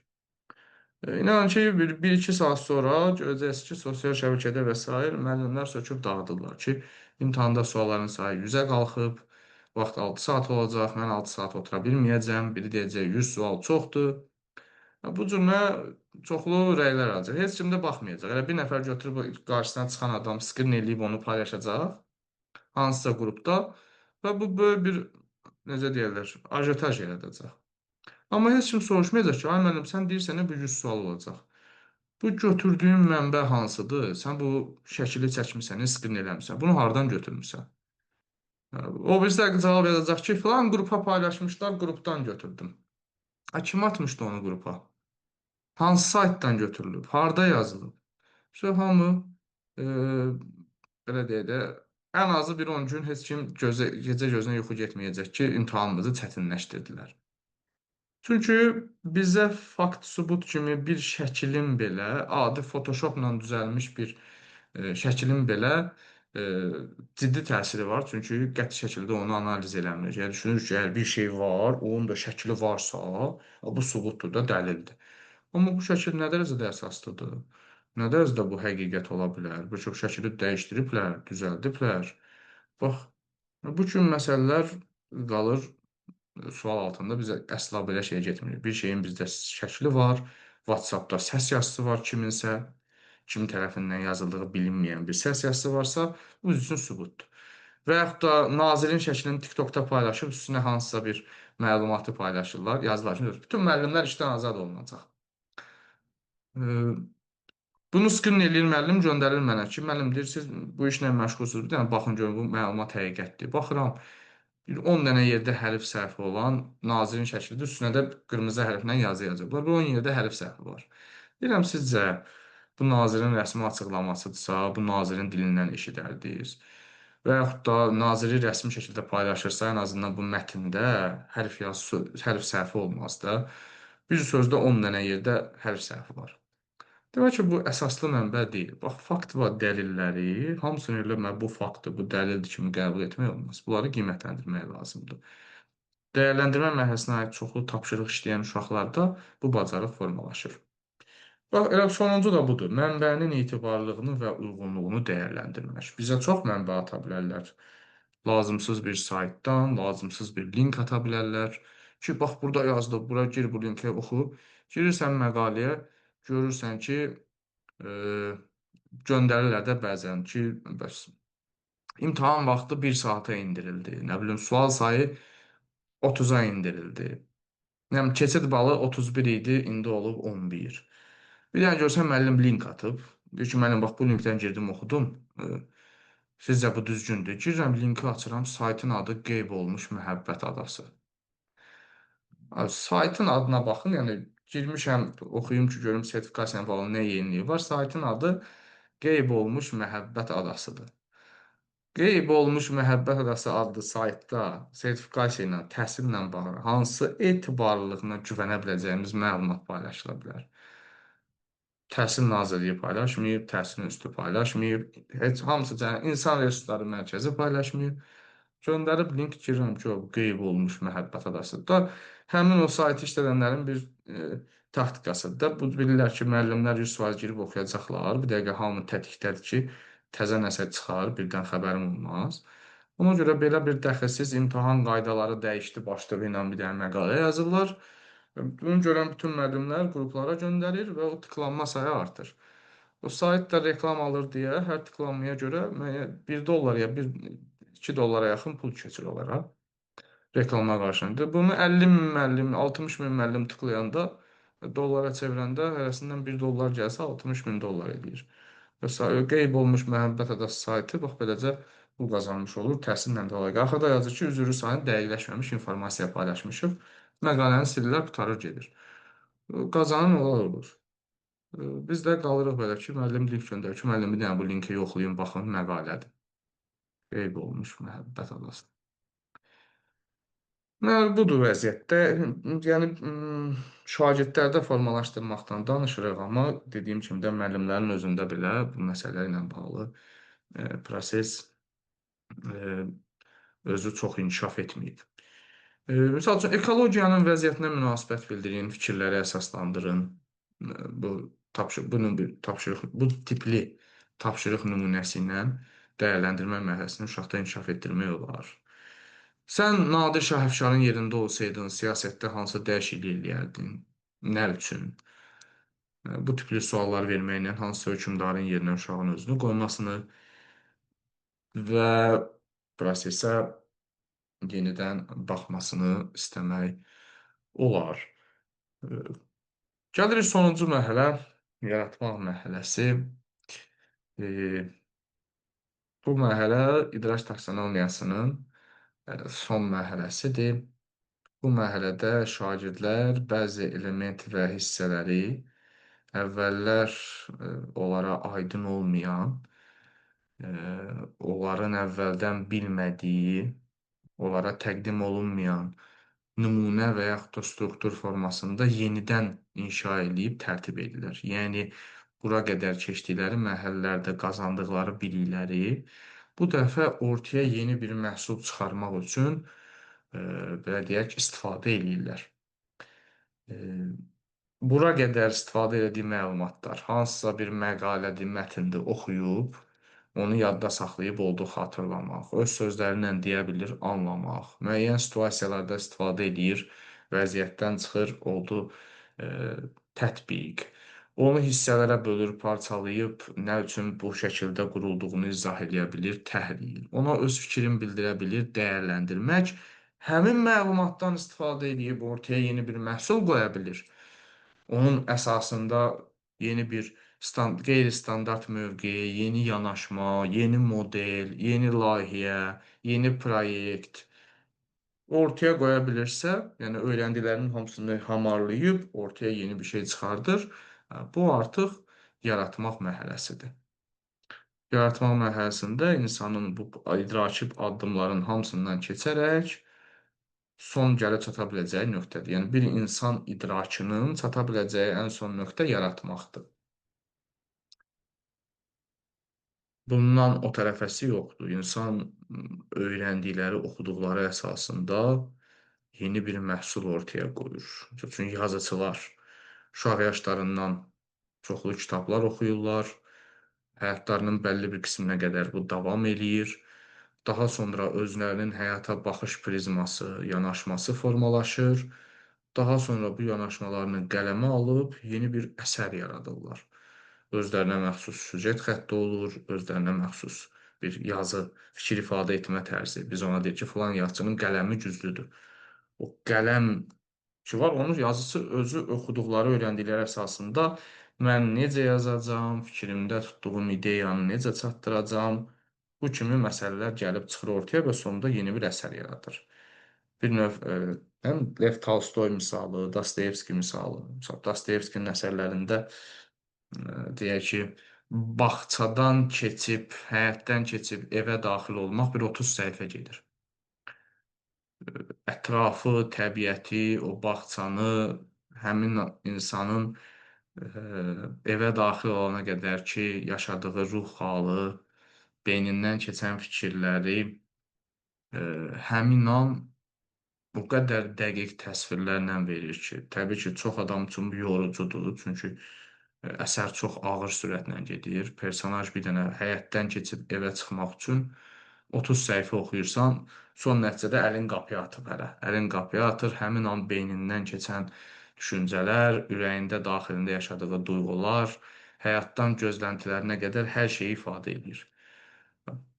İnanın ki, bir-iki saat sonra görəcəksiniz ki, sosial şəbəkədə və s. müəllimlər söküb dağıdırlar ki, imtahanda sualların sayı 100-ə qalxıb, vaxt 6 saat olacaq, mən 6 saat otura bilməyəcəm, biri deyəcək 100 sual çoxdur. Bu cür nə çoxlu rəylər alacaq. Heç kim də baxmayacaq. Elə bir nəfər götürüb qarşısına çıxan adam skrin eləyib onu paylaşacaq hansısa qrupda və bu böyük bir, necə deyirlər, ajotaj yaradacaq. Amma heç kim soruşmayacaq ki, ay müəllim, sən deyirsən, bu 100 sual olacaq. Bu götürdüyün mənbə hansıdır? Sən bu şəkili çəkmisən, skrin eləmisən. Bunu hardan götürmüsən? O bir dəqiqə cavab yazacaq ki, filan qrupa paylaşmışlar, qrupdan götürdüm. Ha, kim atmışdı onu qrupa? Hansı saytdan götürülüb? Harda yazılıb? İşte hamı belə deyək də, ən azı bir 10 gün heç kim gecə gözünə yuxu getməyəcək ki, imtahanımızı çətinləşdirdilər. Çünki bizə fakt, sübut kimi bir şəklin belə, adi Photoshopla düzəlmiş bir şəklin belə ciddi təsiri var. Çünki qəti şəkildə onu analiz eləmir. Yəni, düşünür ki, əgər bir şey var, onun da şəkli varsa, bu sübutdur da, dəlildir. Amma bu şəkil nə dərəcədə əsaslıdır? Nə dərəcədə bu həqiqət ola bilər? Bir çox şəkili dəyişdiriblər, düzəldiblər. Bax, bu kimi məsələlər qalır sual altında. Bizə əsla belə şey getmir. Bir şeyin bizdə şəkli var, WhatsApp-da səs yazısı var kiminsə, kim tərəfindən yazıldığı bilinməyən bir səs yazısı varsa, bu üçün sübutdur. Və yaxud da nazirin şəklini TikTokda paylaşıb, üstünə hansısa bir məlumatı paylaşırlar, yazırlar ki, bütün müəllimlər işdən azad olunacaq. Bunu skrin eləyir müəllim, göndərir mənə ki, müəllim deyir, siz bu işlə məşğulsunuz, bir dənə baxın görün, bu məlumat həqiqətdir. Baxıram, bir 10 dənə yerdə hərf səhvi olan nazirin şəklidir, üstünə də qırmızı hərflə yazı yazıblar. Bu 10 yerdə hərf səhvi var. Deyirəm, sizcə bu nazirin rəsmi açıqlamasıdırsa, bu nazirin dilindən eşidərdiniz. Və yaxud da naziri rəsmi şəkildə paylaşırsa, ən azından bu mətndə hərf yazısı, hərf səhvi olmaz da. Bir sözdə 10 dənə yerdə hərf səhvi var. Demək ki, bu əsaslı mənbə deyil. Bax, fakt və dəlilləri hamısını elə mən bu faktdır, bu dəlildir kimi qəbul etmək olmaz. Bunları qiymətləndirmək lazımdır. Dəyərləndirmə mərhələsinə aid çoxlu tapşırıq işləyən uşaqlarda bu bacarıq formalaşır. Bax, elə sonuncu da budur. Mənbənin etibarlılığını və uyğunluğunu dəyərləndirmək. Bizə çox mənbə ata bilərlər. Lazımsız bir saytdan, lazımsız bir link ata bilərlər. Ki, bax, burada yazdı, bura gir, bu linki oxu. Girirsən məqaləyə, görürsən ki, göndərirlər də bəzən ki, bəs imtahan vaxtı 1 saata endirildi. Nə bilim, sual sayı 30-a endirildi. Yəni, keçid balı 31 idi, indi olub 11. Bir dənə görsən, müəllim link atıb. Deyir ki, müəllim, bax, bu linkdən girdim, oxudum. Sizcə bu düzgündür? Girirəm, linki açıram, saytın adı qeyb olmuş məhəbbət adası. Saytın adına baxın, yəni girmişəm, oxuyum ki, görüm sertifikasiya ilə bağlı nə yeniliyi var. Saytın adı qeyb olmuş məhəbbət adasıdır. Qeyb olmuş məhəbbət adası adlı saytda sertifikasiya ilə, təhsillə bağlı hansı etibarlılığına güvənə biləcəyimiz məlumat paylaşıla bilər? Təhsil Nazirliyi paylaşmayıb, Təhsil İnstitutu paylaşmayıb, heç hamısı İnsan Resursları Mərkəzi paylaşmayıb. Göndərib link girirəm ki, o qeyb olmuş məhəbbət adası. Da həmin o saytı işlədənlərin bir taktikasıdır da. Bu bilirlər ki, müəllimlər 100% girib oxuyacaqlar. Bir dəqiqə hamı tətikdədir ki, təzə nəsə çıxar, birdən xəbərim olmaz. Ona görə belə bir dəxilsiz imtahan qaydaları dəyişdi başlığı ilə bir dənə məqalə yazırlar. Bunu görən bütün müəllimlər qruplara göndərir və o tıklanma sayı artır. O sayt da reklam alır deyə hər tıklanmaya görə 1 dollar ya 2 dollara yaxın pul keçir onlara reklama qarşılığında. Bunu 50 min müəllim, 60 min müəllim tıklayanda, dollara çevirəndə hərəsindən 1 dollar gəlsə 60 min dollar eləyir. Və qeyb olmuş məhəbbət adası saytı bax beləcə pul qazanmış olur təhsillə də əlaqə. Axırda yazır ki, üzrü sayın dəqiqləşməmiş informasiya paylaşmışıq. Məqaləni silirlər, qurtarır gedir. Qazanan onlar olur. Biz də qalırıq belə ki, müəllim link göndərir ki, müəllim bir dənə bu linki yoxlayın, baxın, məqalədir. Qeyb olmuş məhəbbət adası. Budur vəziyyətdə. Yəni, şagirdlərdə formalaşdırmaqdan danışırıq, amma dediyim kimi də müəllimlərin özündə belə bu məsələ ilə bağlı proses özü çox inkişaf etməyib. Misal üçün, ekologiyanın vəziyyətinə münasibət bildirin, fikirləri əsaslandırın. Bunun bir tapşırıq, bu tipli tapşırıq nümunəsi ilə dəyərləndirmə mərhələsini uşaqda inkişaf etdirmək olar. Sən Nadir Şah Əfşarın yerində olsaydın, siyasətdə hansı dəyişiklik eləyərdin? Nə üçün? Bu tipli suallar verməklə hansısa hökmdarın yerinə uşağın özünü qoymasını və prosesə yenidən baxmasını istəmək olar. Gəlirik sonuncu mərhələ, yaratmaq mərhələsi. Bu mərhələ idrak taksonomiyasının son mərhələsidir. Bu mərhələdə şagirdlər bəzi element və hissələri əvvəllər onlara aydın olmayan, onların əvvəldən bilmədiyi, onlara təqdim olunmayan nümunə və yaxud da struktur formasında yenidən inşa eləyib tərtib edirlər. Yəni, bura qədər keçdikləri mərhələlərdə qazandıqları bilikləri bu dəfə ortaya yeni bir məhsul çıxarmaq üçün, belə deyək, istifadə eləyirlər. Bura qədər istifadə elədiyi məlumatlar, hansısa bir məqalədir, mətndir, oxuyub, onu yadda saxlayıb oldu xatırlamaq, öz sözləri ilə deyə bilir, anlamaq, müəyyən situasiyalarda istifadə eləyir, vəziyyətdən çıxır, oldu tətbiq. Onu hissələrə bölür, parçalayıb, nə üçün bu şəkildə qurulduğunu izah eləyə bilir, təhlil. Ona öz fikrini bildirə bilir, dəyərləndirmək, həmin məlumatdan istifadə eləyib ortaya yeni bir məhsul qoya bilir. Onun əsasında yeni bir qeyri-standart mövqe, yeni yanaşma, yeni model, yeni layihə, yeni proyekt ortaya qoya bilirsə, yəni öyrəndiklərinin hamısını hamarlayıb ortaya yeni bir şey çıxardır. Bu artıq yaratmaq mərhələsidir. Yaratmaq mərhələsində insanın bu idraki addımların hamısından keçərək son gəlib çata biləcəyi nöqtədir. Yəni bir insan idrakının çata biləcəyi ən son nöqtə yaratmaqdır. Bundan o tərəfəsi yoxdur. İnsan öyrəndikləri, oxuduqları əsasında yeni bir məhsul ortaya qoyur. Çünki yazıçılar uşaq yaşlarından çoxlu kitablar oxuyurlar. Həyatlarının bəlli bir qisminə qədər bu davam eləyir. Daha sonra özlərinin həyata baxış prizması, yanaşması formalaşır. Daha sonra bu yanaşmalarını qələmə alıb yeni bir əsər yaradırlar. Özlərinə məxsus süjet xətti olur, özlərinə məxsus bir yazı, fikir ifadə etmə tərzi. Biz ona deyik ki, filan yazıçının qələmi güclüdür. O qələm ki var, onun yazıçı özü oxuduqları, öyrəndikləri əsasında mən necə yazacağam, fikrimdə tutduğum ideyanı necə çatdıracağam, bu kimi məsələlər gəlib çıxır ortaya və sonunda yeni bir əsər yaradır. Bir növ həm Lev Tolstoy misalı, Dostoyevski misalı. Məsələn, Dostoyevskinin əsərlərində deyək ki, bağçadan keçib, həyətdən keçib evə daxil olmaq bir 30 səhifə gedir. Ətrafı, təbiəti, o bağçanı, həmin insanın evə daxil olana qədər ki, yaşadığı ruh halı, beynindən keçən fikirləri həmin an o qədər dəqiq təsvirlərlə verir ki, təbii ki, çox adam üçün bu yorucudur, çünki əsər çox ağır sürətlə gedir. Personaj bir dənə həyətdən keçib evə çıxmaq üçün 30 səhifə oxuyursan, son nəticədə əlin qapıya atıb hələ. Əlin qapıya atır, həmin an beynindən keçən düşüncələr, ürəyində, daxilində yaşadığı duyğular, həyatdan gözləntilərinə qədər hər şeyi ifadə edir.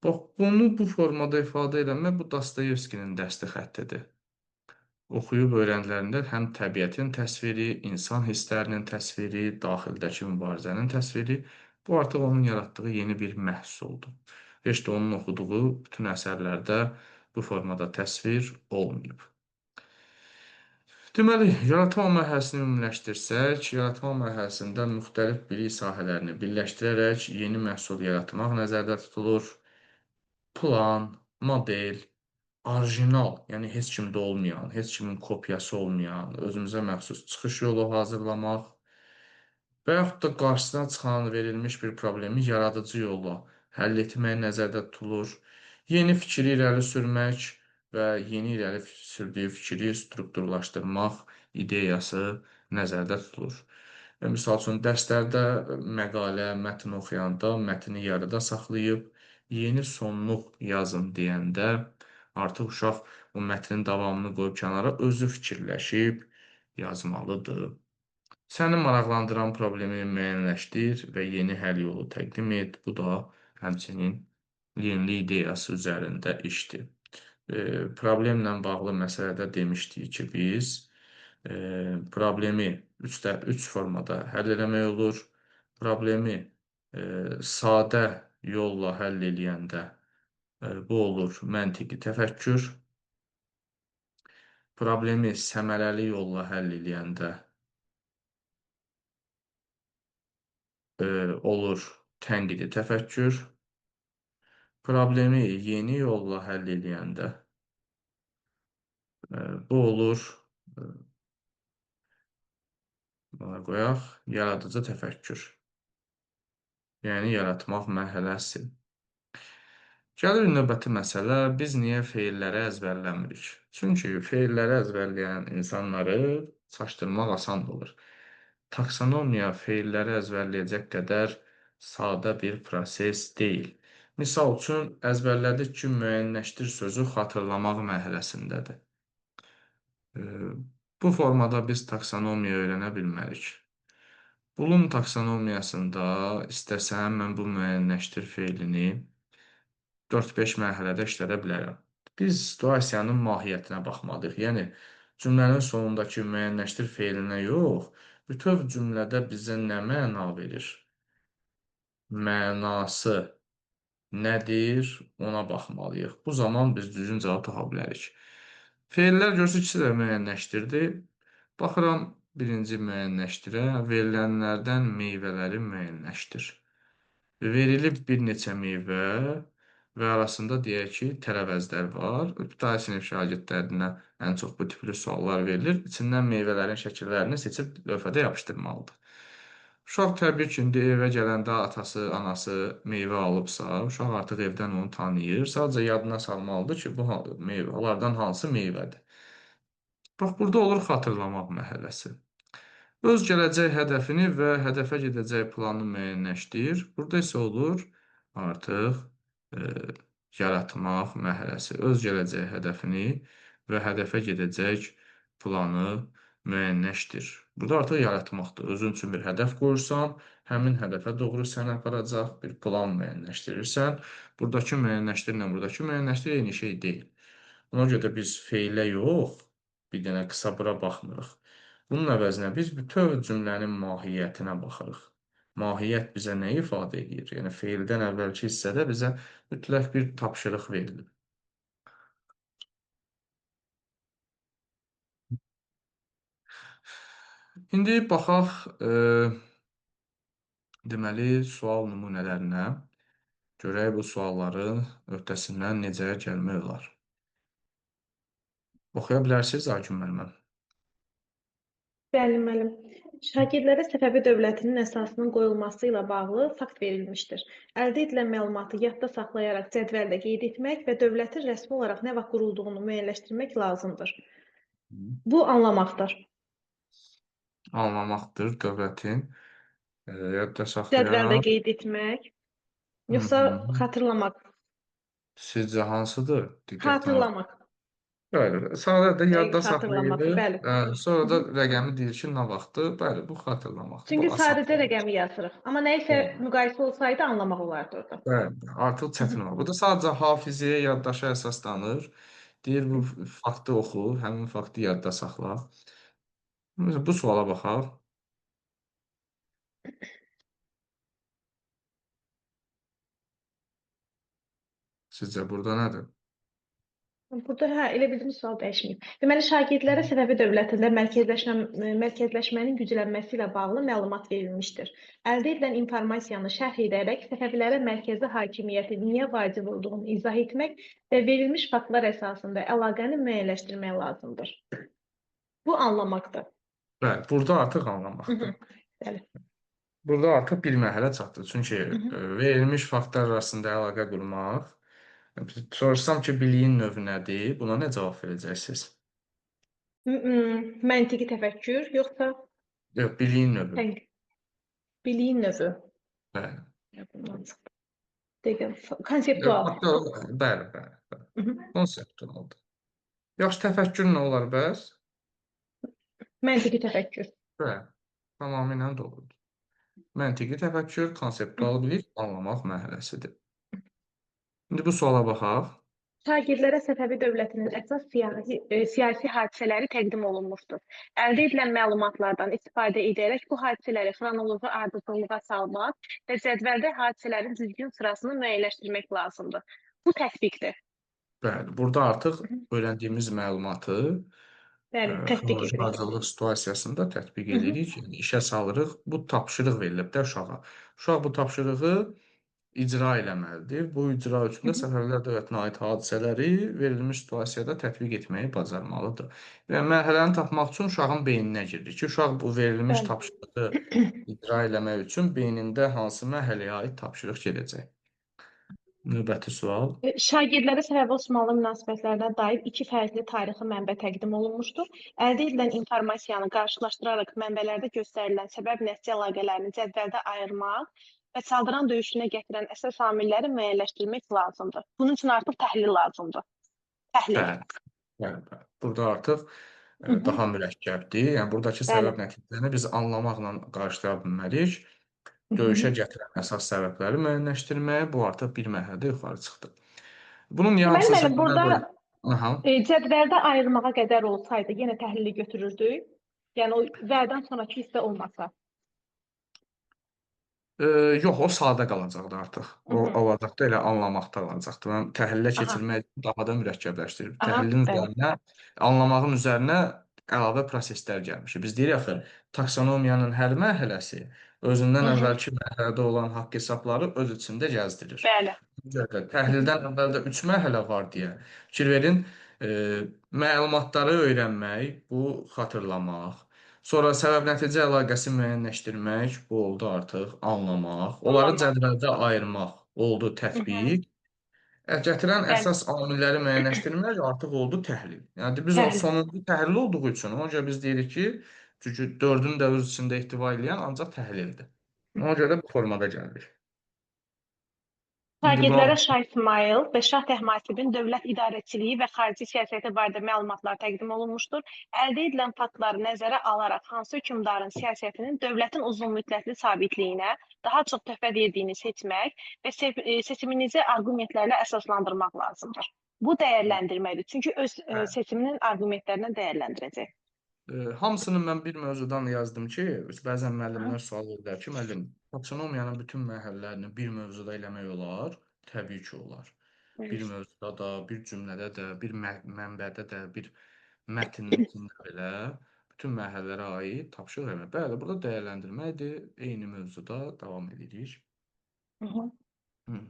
Bax, bunu bu formada ifadə eləmək bu Dostoyevskinin dəsti xəttidir. Oxuyub öyrəndilərində həm təbiətin təsviri, insan hisslərinin təsviri, daxildəki mübarizənin təsviri, bu artıq onun yaratdığı yeni bir məhsuldur. Heç də onun oxuduğu bütün əsərlərdə bu formada təsvir olmayıb. Deməli, yaratma mərhələsini ümumiləşdirsək, yaratma mərhələsində müxtəlif bilik sahələrini birləşdirərək yeni məhsul yaratmaq nəzərdə tutulur. Plan, model, orijinal, yəni heç kimdə olmayan, heç kimin kopyası olmayan, özümüzə məxsus çıxış yolu hazırlamaq və yaxud da qarşısına çıxan verilmiş bir problemi yaradıcı yolla həll etmək nəzərdə tutulur. Yeni fikri irəli sürmək və yeni irəli sürdüyü fikri strukturlaşdırmaq ideyası nəzərdə tutulur. Misal üçün, dərslərdə məqalə, mətn oxuyanda mətni yarıda saxlayıb yeni sonluq yazın deyəndə artıq uşaq o mətnin davamını qoyub kənara özü fikirləşib yazmalıdır. Səni maraqlandıran problemi müəyyənləşdir və yeni həll yolu təqdim et. Bu da həmçinin yenilik ideyası üzərində işdir. Problemlə bağlı məsələdə demişdik ki, biz problemi üç formada həll eləmək olur. Problemi sadə yolla həll eləyəndə bu olur məntiqi təfəkkür. Problemi səmərəli yolla həll eləyəndə olur tənqidi təfəkkür. Problemi yeni yolla həll eləyəndə bu olur, buna qoyaq, yaradıcı təfəkkür. Yəni yaratmaq mərhələsi. Gəlir növbəti məsələ, biz niyə feilləri əzbərləmirik? Çünki feilləri əzbərləyən insanları çaşdırmaq asan olur. Taksonomiya feilləri əzbərləyəcək qədər sadə bir proses deyil. Misal üçün, əzbərlədik ki, müəyyənləşdir sözü xatırlamaq mərhələsindədir. Bu formada biz taksonomiya öyrənə bilmərik. Bloom taksonomiyasında istəsəm, mən bu müəyyənləşdir feilini 4-5 mərhələdə işlədə bilərəm. Biz situasiyanın mahiyyətinə baxmalıyıq. Yəni, cümlənin sonundakı müəyyənləşdir feilinə yox, bütöv cümlədə bizə nə məna verir? Mənası nədir? Ona baxmalıyıq. Bu zaman biz düzgün cavab tapa bilərik. Feillər görürsünüz, ikisi də müəyyənləşdirdi. Baxıram, Birinci müəyyənləşdirə, verilənlərdən meyvələri müəyyənləşdir. Verilib bir neçə meyvə və arasında deyək ki, tərəvəzlər var. İbtidai sinif şagirdlərinə ən çox bu tipli suallar verilir. İçindən meyvələrin şəkillərini seçib lövhədə yapışdırmalıdır. Uşaq təbii ki, indi evə gələndə atası, anası meyvə alıbsa, uşaq artıq evdən onu tanıyır. Sadəcə yadına salmalıdır ki, bu meyvələrdən hansı meyvədir. Bax, burada olur xatırlamaq mərhələsi. Öz gələcək hədəfini və hədəfə gedəcək planı müəyyənləşdir. Burada isə olur artıq yaratmaq mərhələsi. Öz gələcək hədəfini və hədəfə gedəcək planı müəyyənləşdir. Burada artıq yaratmaqdır. Özün üçün bir hədəf qoyursan, həmin hədəfə doğru səni aparacaq bir plan müəyyənləşdirirsən. Buradakı müəyyənləşdirlə buradakı müəyyənləşdir eyni şey deyil. Ona görə də biz feilə yox, bir dənə qısa bura baxmırıq. Bunun əvəzinə biz bütöv cümlənin mahiyyətinə baxırıq. Mahiyyət bizə nə ifadə edir? Yəni feildən əvvəlki hissədə bizə mütləq bir tapşırıq verilir. İndi baxaq, deməli, sual nümunələrinə. Görək bu sualların öhdəsindən necə gəlmək olar. Oxuya bilərsiniz, Aygün müəllimə. Bəli, müəllim. Şagirdlərə Səfəvi dövlətinin əsasının qoyulması ilə bağlı fakt verilmişdir. Əldə edilən məlumatı yadda saxlayaraq cədvəldə qeyd etmək və dövlətin rəsmi olaraq nə vaxt qurulduğunu müəyyənləşdirmək lazımdır. Bu anlamaqdır. Anlamaqdır dövlətin. Yadda Cədvəldə saxlayaraq. qeyd etmək, yoxsa xatırlamaq? Sizcə hansıdır? Diqqətlə Xatırlamaq. Bəli, sadə də yadda Xatırlamaq, saxlayır. bəli. Sonra da rəqəmi deyir ki, nə vaxtdır? Bəli, bu xatırlamaqdır. Çünki Bu sadəcə rəqəmi yazırıq. Amma nəyisə müqayisə olsaydı anlamaq olardı orada. Bəli, artıq çətin olar. Bu da sadəcə hafizəyə, yaddaşa əsaslanır. Deyir, bu faktı oxu, həmin faktı yadda saxla. Məsələn, bu suala baxaq. Sizcə burada nədir? Burada hə, elə bildim sual dəyişməyib. Deməli, şagirdlərə Səfəvi dövlətində mərkəzləşmənin güclənməsi ilə bağlı məlumat verilmişdir. Əldə edilən informasiyanı şərh edərək Səfəvilərə mərkəzi hakimiyyətin niyə vacib olduğunu izah etmək və verilmiş faktlar əsasında əlaqəni müəyyənləşdirmək lazımdır. Bu anlamaqdır. Bəli, burada artıq anlamaqdır. Bəli. Burada artıq bir mərhələ çatdı. Çünki verilmiş faktlar arasında əlaqə qurmaq. Soruşsam ki, biliyin növü nədir? Buna nə cavab verəcəksiniz? Məntiqi təfəkkür, yoxsa? Yox, biliyin növü. Biliyin növü. Bəli. Dəqiq, konseptual. Bəli, bəli, bəli. Konseptualdır. Yaxşı, təfəkkür nə olar bəs? Məntiqi təfəkkür. Bəli, tamamilə doğrudur. Məntiqi təfəkkür, konseptual bilik, anlamaq mərhələsidir. İndi bu suala baxaq. Şagirdlərə Səfəvi dövlətinin əsas siyasi hadisələri təqdim olunmuşdur. Əldə edilən məlumatlardan istifadə edərək bu hadisələri xronoloji ardıcıllığa salmaq və cədvəldə hadisələrin düzgün sırasını müəyyənləşdirmək lazımdır. Bu tətbiqdir. Bəli, burada artıq öyrəndiyimiz məlumatı Bəli, tətbiq xronoloji edirik. ardıcıllıq situasiyasında tətbiq edirik, yəni işə salırıq. Bu tapşırıq verilib də uşağa. Uşaq bu tapşırığı icra eləməlidir. Bu icra üçün də Səfəvilər dövlətinə aid hadisələri verilmiş situasiyada tətbiq etməyi bacarmalıdır. Və mərhələni tapmaq üçün uşağın beyninə giririk ki, uşaq bu verilmiş tapşırığı icra eləmək üçün beynində hansı mərhələyə aid tapşırıq gedəcək. Növbəti sual. Şagirdlərə Səfəvi Osmanlı münasibətlərinə dair iki fərqli tarixi mənbə təqdim olunmuşdur. Əldə edilən informasiyanı qarşılaşdıraraq mənbələrdə göstərilən səbəb-nəticə əlaqələrini cədvəldə ayırmaq və Çaldıran döyüşünə gətirən əsas amilləri müəyyənləşdirmək lazımdır. Bunun üçün artıq təhlil lazımdır. Təhlil. Bəli, bəli, bəli. Burada artıq daha mürəkkəbdir. Yəni buradakı səbəb nəticəni biz anlamaqla qarşılaya bilmərik. Döyüşə gətirən əsas səbəbləri müəyyənləşdirməyə bu artıq bir mərhələdə yuxarı çıxdı. Bunun Deməli, yarısı müəllim, burada Aha. Cədvəldə ayırmağa qədər olsaydı, yenə təhlili götürürdük. Yəni o vədən sonrakı hissə olmasa. Yox, o sadə qalacaqdı artıq. O olacaqdı, elə anlamaqda qalacaqdı. Mən təhlilə keçirmək daha da mürəkkəbləşdirib. Təhlilin üzərinə, anlamağın üzərinə əlavə proseslər gəlmişik. Biz deyirik axı, taksonomiyanın hər mərhələsi özündən Hı -hı. əvvəlki mərhələdə olan haqq hesabları öz içində gəzdirir. Bəli. Təhlildən əvvəl də 3 mərhələ var deyə. Fikir verin, e, məlumatları öyrənmək, bu xatırlamaq. Sonra səbəb-nəticə əlaqəsi müəyyənləşdirmək, bu oldu artıq anlamaq. Onları Anlamaq. cədvəldə ayırmaq oldu Hı -hı. tətbiq. Gətirən Bəli. əsas amilləri müəyyənləşdirmək artıq oldu təhlil. Yəni biz o Təhlil. sonuncu təhlil olduğu üçün ona görə biz deyirik ki, çünki dördünü də öz içində ehtiva eləyən ancaq təhlildir. Ona görə də bu formada gəlir. İndi buna Şagirdlərə Şah İsmayıl və Şah Təhmasibin dövlət idarəçiliyi və xarici siyasəti barədə məlumatlar təqdim olunmuşdur. Əldə edilən faktları nəzərə alaraq hansı hökmdarın siyasətinin dövlətin uzunmüddətli sabitliyinə daha çox töhfə verdiyini seçmək və seçiminizi arqumentlərlə əsaslandırmaq lazımdır. Bu dəyərləndirməkdir. Çünki öz Bəli. seçiminin arqumentlərindən dəyərləndirəcək. Hamısını mən bir mövzudan yazdım ki, bəzən müəllimlər sual verirlər ki, müəllim, taksonomiyanın bütün mərhələlərini bir mövzuda eləmək olar? Təbii ki, olar. Bir Evet. mövzuda da, bir cümlədə də, bir mənbədə də, bir mətnin içində belə bütün mərhələlərə aid tapşırıq vermək. Bəli, burada dəyərləndirməkdir. Eyni mövzuda davam edirik. Hı -hı. Hı.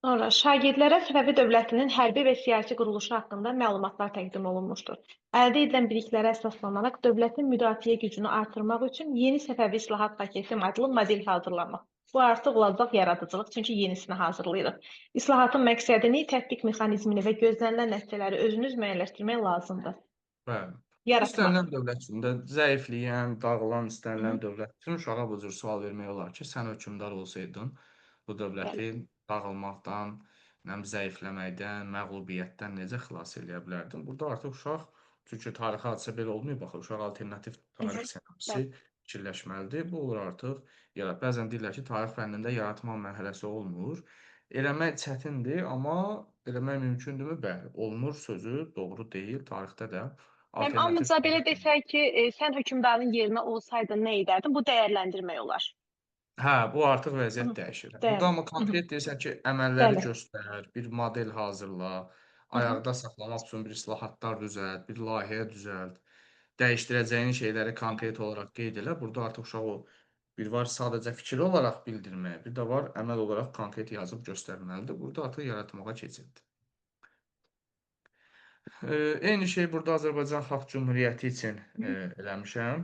Sonra şagirdlərə Səfəvi dövlətinin hərbi və siyasi quruluşu haqqında məlumatlar təqdim olunmuşdur. Əldə edilən biliklərə əsaslanaraq dövlətin müdafiə gücünü artırmaq üçün yeni Səfəvi islahat paketi adlı model hazırlamaq. Bu artıq olacaq yaradıcılıq, çünki yenisini hazırlayırıq. İslahatın məqsədini, tətbiq mexanizmini və gözlənilən nəticələri özünüz müəyyənləşdirmək lazımdır. Bəli. Yaratmaq. İstənilən dövlət üçün də zəifləyən, dağılan Hı istənilən -hı. dövlət üçün uşağa bu cür sual vermək olar ki, sən hökmdar olsaydın, bu dövləti Bəli. dağılmaqdan, nəm zəifləməkdən, məğlubiyyətdən necə xilas eləyə bilərdin? Burada artıq uşaq, çünki tarixi hadisə belə olmayıb, axı, uşaq alternativ Hı tarix -hı. ssenarisi Bəli. fikirləşməlidir. Bu olur artıq. Bəzən deyirlər ki, tarix fənnində yaratma mərhələsi olmur. Eləmək çətindir, amma eləmək mümkündürmü? Bəli, olmur sözü doğru deyil. Tarixdə də Həm alternativ ancaq belə tarix. desək ki, sən hökmdarın yerinə olsaydın nə edərdin? Bu dəyərləndirmək olar. Hə, bu artıq vəziyyət Hı, dəyişir. Burada Bəli. amma Hı -hı. konkret deyirsən ki, əməlləri Bəli. göstər, bir model hazırla, Hı -hı. ayaqda saxlamaq üçün bir islahatlar düzəlt, bir layihə düzəlt, dəyişdirəcəyin şeyləri konkret olaraq qeyd elə. Burada artıq uşaq o bir var sadəcə fikir olaraq bildirməyə, bir də var əməl olaraq konkret yazıb göstərməlidir. Burada artıq yaratmağa keçirdi. Eyni şey burada Azərbaycan Xalq Cümhuriyyəti üçün eləmişəm.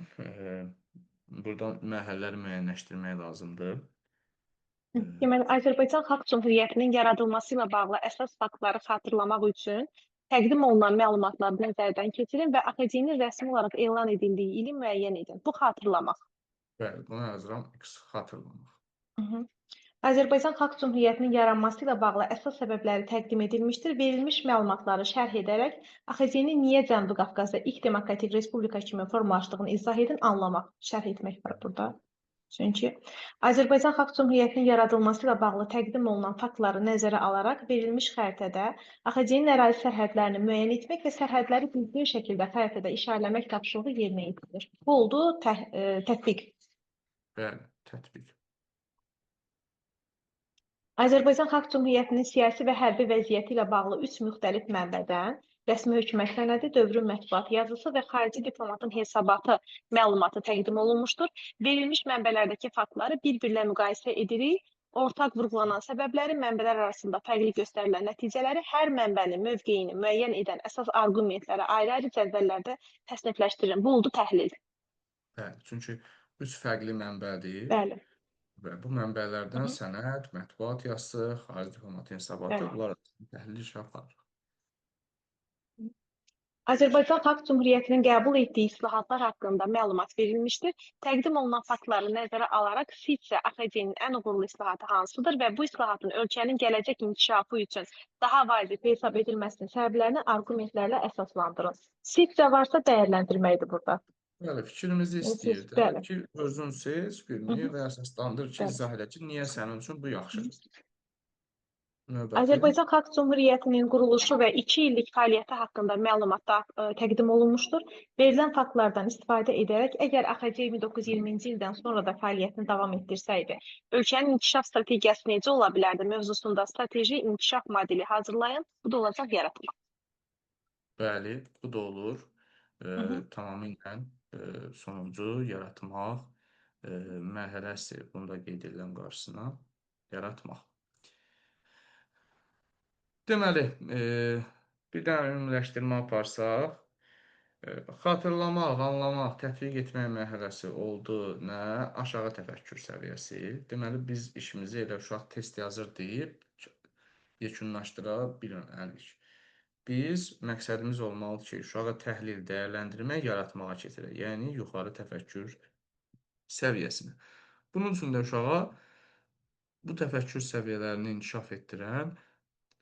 Burada mərhələləri müəyyənləşdirmək lazımdır. Deməli, Azərbaycan Xalq Cümhuriyyətinin yaradılması ilə bağlı əsas faktları xatırlamaq üçün təqdim olunan məlumatları nəzərdən keçirin və AXC-nin rəsmi olaraq elan edildiyi ili müəyyən edin. Bu xatırlamaq. Bəli, buna yazıram X xatırlamaq. Hı -hı. Azərbaycan Xalq Cümhuriyyətinin yaranması ilə bağlı əsas səbəbləri təqdim edilmişdir. Verilmiş məlumatları şərh edərək AXC-nin niyə Cənubi Qafqazda ilk demokratik respublika kimi formalaşdığını izah edin, anlamaq, şərh etmək var burada. Çünki Azərbaycan Xalq Cümhuriyyətinin yaradılması ilə bağlı təqdim olunan faktları nəzərə alaraq verilmiş xəritədə AXC-nin ərazi sərhədlərini müəyyən etmək və sərhədləri düzgün şəkildə xəritədə işarələmək tapşırığı yerinə yetirilir. Bu oldu tətbiq. Bəli, tətbiq. Azərbaycan Xalq Cümhuriyyətinin siyasi və hərbi vəziyyəti ilə bağlı üç müxtəlif mənbədən rəsmi hökumət sənədi, dövrün mətbuat yazısı və xarici diplomatın hesabatı məlumatı təqdim olunmuşdur. Verilmiş mənbələrdəki faktları bir-birlə müqayisə edirik. Ortaq vurğulanan səbəbləri, mənbələr arasında fərqli göstərilən nəticələri, hər mənbənin mövqeyini müəyyən edən əsas arqumentləri ayrı-ayrı cədvəllərdə təsnifləşdirin. Bu oldu təhlil. Bəli, çünki üç fərqli mənbədir. Bəli. Və bu mənbələrdən Hı -hı. sənəd, mətbuat yazısı, xarici diplomatın hesabatı, Bəli. bunlar arasında təhlil işi aparır. Azərbaycan Xalq Cümhuriyyətinin qəbul etdiyi islahatlar haqqında məlumat verilmişdir. Təqdim olunan faktları nəzərə alaraq sizcə AXC-nin ən uğurlu islahatı hansıdır və bu islahatın ölkənin gələcək inkişafı üçün daha vacib hesab edilməsinin səbəblərini arqumentlərlə əsaslandırın. Sizcə varsa dəyərləndirməkdir burada. Bəli, fikrimizi istəyir də Bəli. ki, özün seç birini və əsaslandır ki, Bəli. izah elə ki, niyə sənin üçün bu yaxşıdır. Növbəti. Azərbaycan Xalq Cümhuriyyətinin quruluşu və 2 illik fəaliyyəti haqqında məlumat da təqdim olunmuşdur. Verilən faktlardan istifadə edərək, əgər AXC 1920-ci ildən sonra da fəaliyyətini davam etdirsəydi, ölkənin inkişaf strategiyası necə ola bilərdi mövzusunda strateji inkişaf modeli hazırlayın. Bu da olacaq yaratmaq. Bəli, bu da olur. Hı hı. Tamamilə sonuncu yaratmaq mərhələsi, bunu da qeyd edirəm qarşısına, yaratmaq. Deməli, bir dənə ümumiləşdirmə aparsaq, xatırlamaq, anlamaq, tətbiq etmək mərhələsi oldu nə? Aşağı təfəkkür səviyyəsi. Deməli, biz işimizi elə uşaq test yazır deyib yekunlaşdıra bilməməliyik. Biz məqsədimiz olmalıdır ki, uşağı təhlil, dəyərləndirmək, yaratmağa keçirək. Yəni, yuxarı təfəkkür səviyyəsinə. Bunun üçün də uşağa bu təfəkkür səviyyələrini inkişaf etdirən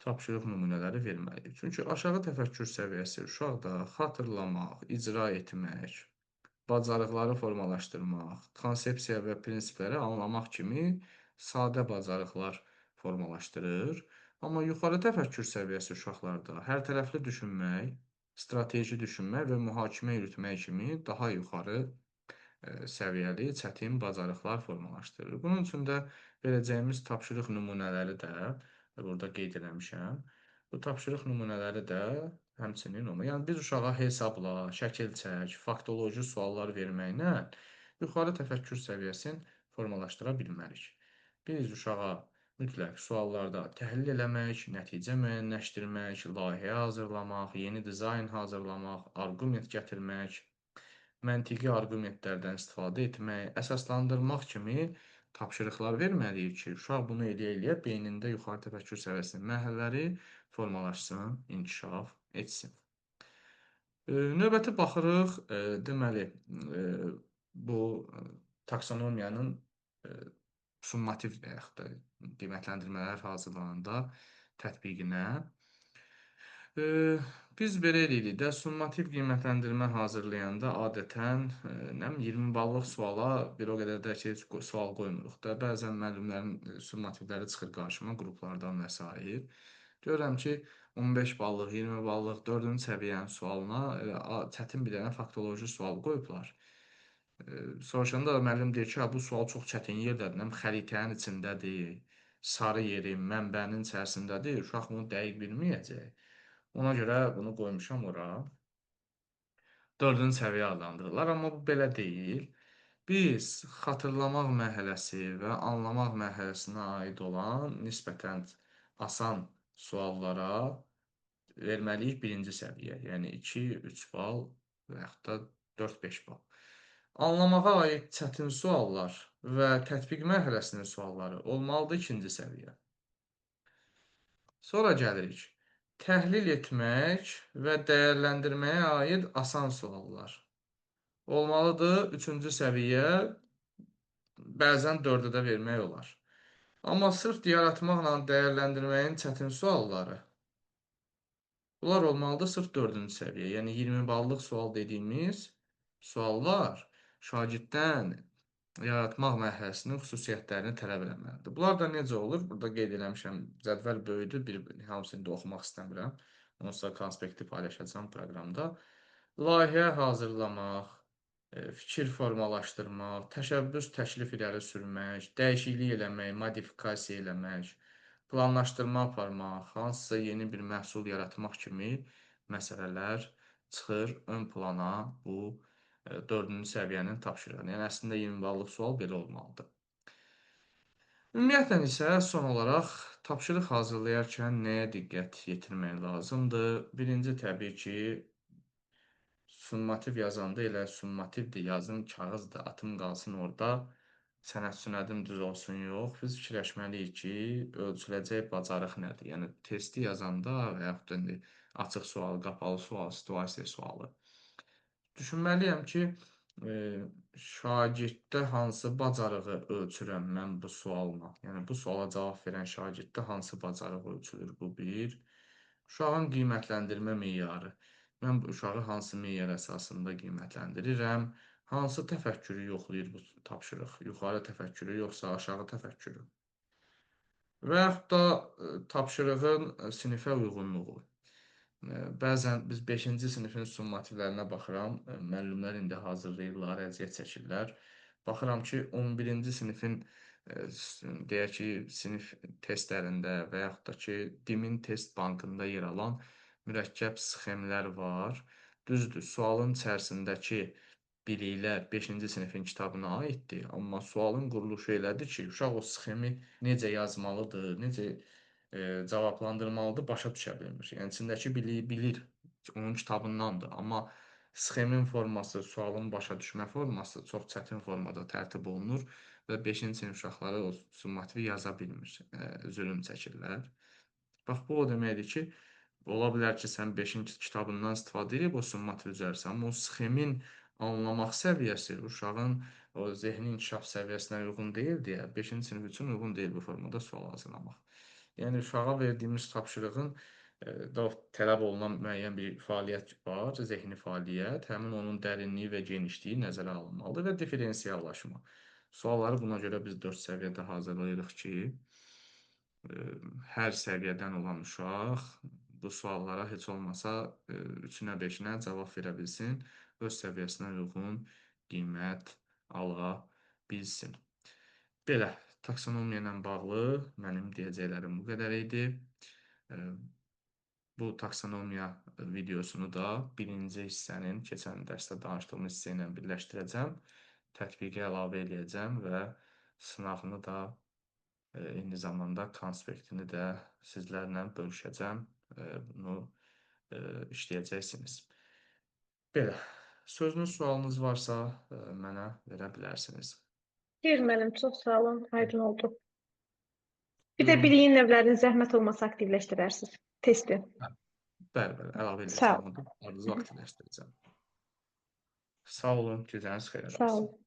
tapşırıq nümunələri verməliyik. Çünki aşağı təfəkkür səviyyəsi uşaqda xatırlamaq, icra etmək, bacarıqları formalaşdırmaq, konsepsiya və prinsipləri anlamaq kimi sadə bacarıqlar formalaşdırır. Amma yuxarı təfəkkür səviyyəsi uşaqlarda hər tərəfli düşünmək, strateji düşünmək və mühakimə yürütmək kimi daha yuxarı səviyyəli, çətin bacarıqlar formalaşdırır. Bunun üçün də verəcəyimiz tapşırıq nümunələri də burada qeyd eləmişəm. Bu tapşırıq nümunələri də həmçinin olmalı. Yəni biz uşağa hesabla, şəkil çək, faktoloji suallar verməklə yuxarı təfəkkür səviyyəsini formalaşdıra bilmərik. Biz uşağa mütləq suallarda təhlil eləmək, nəticə müəyyənləşdirmək, layihə hazırlamaq, yeni dizayn hazırlamaq, arqument gətirmək, məntiqi arqumentlərdən istifadə etmək, əsaslandırmaq kimi tapşırıqlar verməliyik ki, uşaq bunu eləyə-eləyə beynində yuxarı təfəkkür səviyyəsinin mərhələləri formalaşsın, inkişaf etsin. Növbəti baxırıq, deməli, bu taksonomiyanın summativ və yaxud da qiymətləndirmələr hazırlananda tətbiqinə. Biz belə eləyirik də, summativ qiymətləndirmə hazırlayanda adətən nə bilim, 20 ballıq suala bir o qədər də ki, sual qoymuruq da. Bəzən müəllimlərin summativləri çıxır qarşıma qruplardan və sair. Görürəm ki, 15 ballıq, 20 ballıq 4-cü səviyyənin sualına elə çətin bir dənə faktoloji sual qoyublar. Soruşanda da müəllim deyir ki, bu sual çox çətin yerdədir, nə bilim, xəritənin içindədir, sarı yeri, mənbənin içərisindədir, uşaq bunu dəqiq bilməyəcək. Ona görə bunu qoymuşam ora. 4-cü səviyyə adlandırırlar, amma bu belə deyil. Biz xatırlamaq mərhələsi və anlamaq mərhələsinə aid olan nisbətən asan suallara verməliyik birinci səviyyə, yəni 2-3 bal və yaxud da 4-5 bal. Anlamağa aid çətin suallar və tətbiq mərhələsinin sualları olmalıdır ikinci səviyyə. Sonra gəlirik. Təhlil etmək və dəyərləndirməyə aid asan suallar. Olmalıdır üçüncü səviyyə, bəzən 4-ə də vermək olar. Amma sırf yaratmaqla dəyərləndirməyin çətin sualları, bunlar olmalıdır sırf 4-cü səviyyə. Yəni 20 ballıq sual dediyimiz suallar şagirddən yaratmaq mərhələsinin xüsusiyyətlərini tələb eləməlidir. Bunlar da necə olur? Burada qeyd eləmişəm, cədvəl böyüdü, bir hamısını da oxumaq istəmirəm. Onsuz da konspekti paylaşacağam proqramda. Layihə hazırlamaq, fikir formalaşdırmaq, təşəbbüs təklif irəli sürmək, dəyişiklik eləmək, modifikasiya eləmək, planlaşdırma aparmaq, hansısa yeni bir məhsul yaratmaq kimi məsələlər çıxır ön plana bu 4-cü səviyyənin tapşırığını. Yəni, əslində 20 ballıq sual belə olmalıdır. Ümumiyyətlə isə son olaraq tapşırıq hazırlayarkən nəyə diqqət yetirmək lazımdır? Birinci, təbii ki, summativ yazanda elə summativdir, yazım kağızdır, atım qalsın orada, sənəd sünədim düz olsun, yox. Biz fikirləşməliyik ki, ölçüləcək bacarıq nədir? Yəni, testi yazanda və yaxud da indi açıq sual, qapalı sual, situasiya sualı. Düşünməliyəm ki, şagirddə hansı bacarığı ölçürəm mən bu sualla? Yəni, bu suala cavab verən şagirddə hansı bacarıq ölçülür? Bu bir. Uşağın qiymətləndirmə meyarı. Mən bu uşağı hansı meyar əsasında qiymətləndirirəm? Hansı təfəkkürü yoxlayır bu tapşırıq? Yuxarı təfəkkürü yoxsa aşağı təfəkkürü? Və yaxud da tapşırığın sinifə uyğunluğu. Bəzən biz 5-ci sinifin summativlərinə baxıram, müəllimlər indi hazırlayırlar, əziyyət çəkirlər. Baxıram ki, 11-ci sinifin, deyək ki, sinif testlərində və yaxud da ki, DİM-in test bankında yer alan mürəkkəb sxemlər var. Düzdür, sualın içərisindəki biliklər 5-ci sinifin kitabına aiddir, amma sualın quruluşu elədir ki, uşaq o sxemi necə yazmalıdır, necə cavablandırmalıdır, başa düşə bilmir. Yəni içindəki biliyi bilir, onun kitabındandır, amma sxemin forması, sualın başa düşmə forması çox çətin formada tərtib olunur və 5-ci sinif uşaqları o summativi yaza bilmir, zülüm çəkirlər. Bax, bu o deməkdir ki, ola bilər ki, sən 5-ci kitabından istifadə edib o summativi düzəlirsən, amma o sxemin anlamaq səviyyəsi uşağın o zehni inkişaf səviyyəsinə uyğun deyil deyə 5-ci sinif üçün uyğun deyil bu formada sual hazırlamaq. Yəni uşağa verdiyimiz tapşırığın da tələb olunan müəyyən bir fəaliyyət var, zehni fəaliyyət, həmin onun dərinliyi və genişliyi nəzərə alınmalıdır və diferensiallaşma. Sualları buna görə biz 4 səviyyədə hazırlayırıq ki, hər səviyyədən olan uşaq bu suallara heç olmasa 3-ünə 5-inə cavab verə bilsin, öz səviyyəsinə uyğun qiymət ala bilsin. Belə, taksonomiya ilə bağlı mənim deyəcəklərim bu qədər idi. Bu taksonomiya videosunu da birinci hissənin keçən dərsdə danışdığımız hissə ilə birləşdirəcəm, tətbiqi əlavə eləyəcəm və sınağını da eyni zamanda konspektini də sizlərlə bölüşəcəm. Bunu işləyəcəksiniz. Belə, sözünüz, sualınız varsa mənə verə bilərsiniz. Xeyr müəllim, çox sağ olun, aydın oldu. Bir də Buyurun. biliyin növlərini zəhmət olmasa aktivləşdirərsiniz. Testi. Bəli, bəli, əlavə Sağ eləyəcəm olun. onu. Arzuzu aktivləşdirəcəm. Sağ olun, gecəniz xeyrə Sağ qalsın. olun.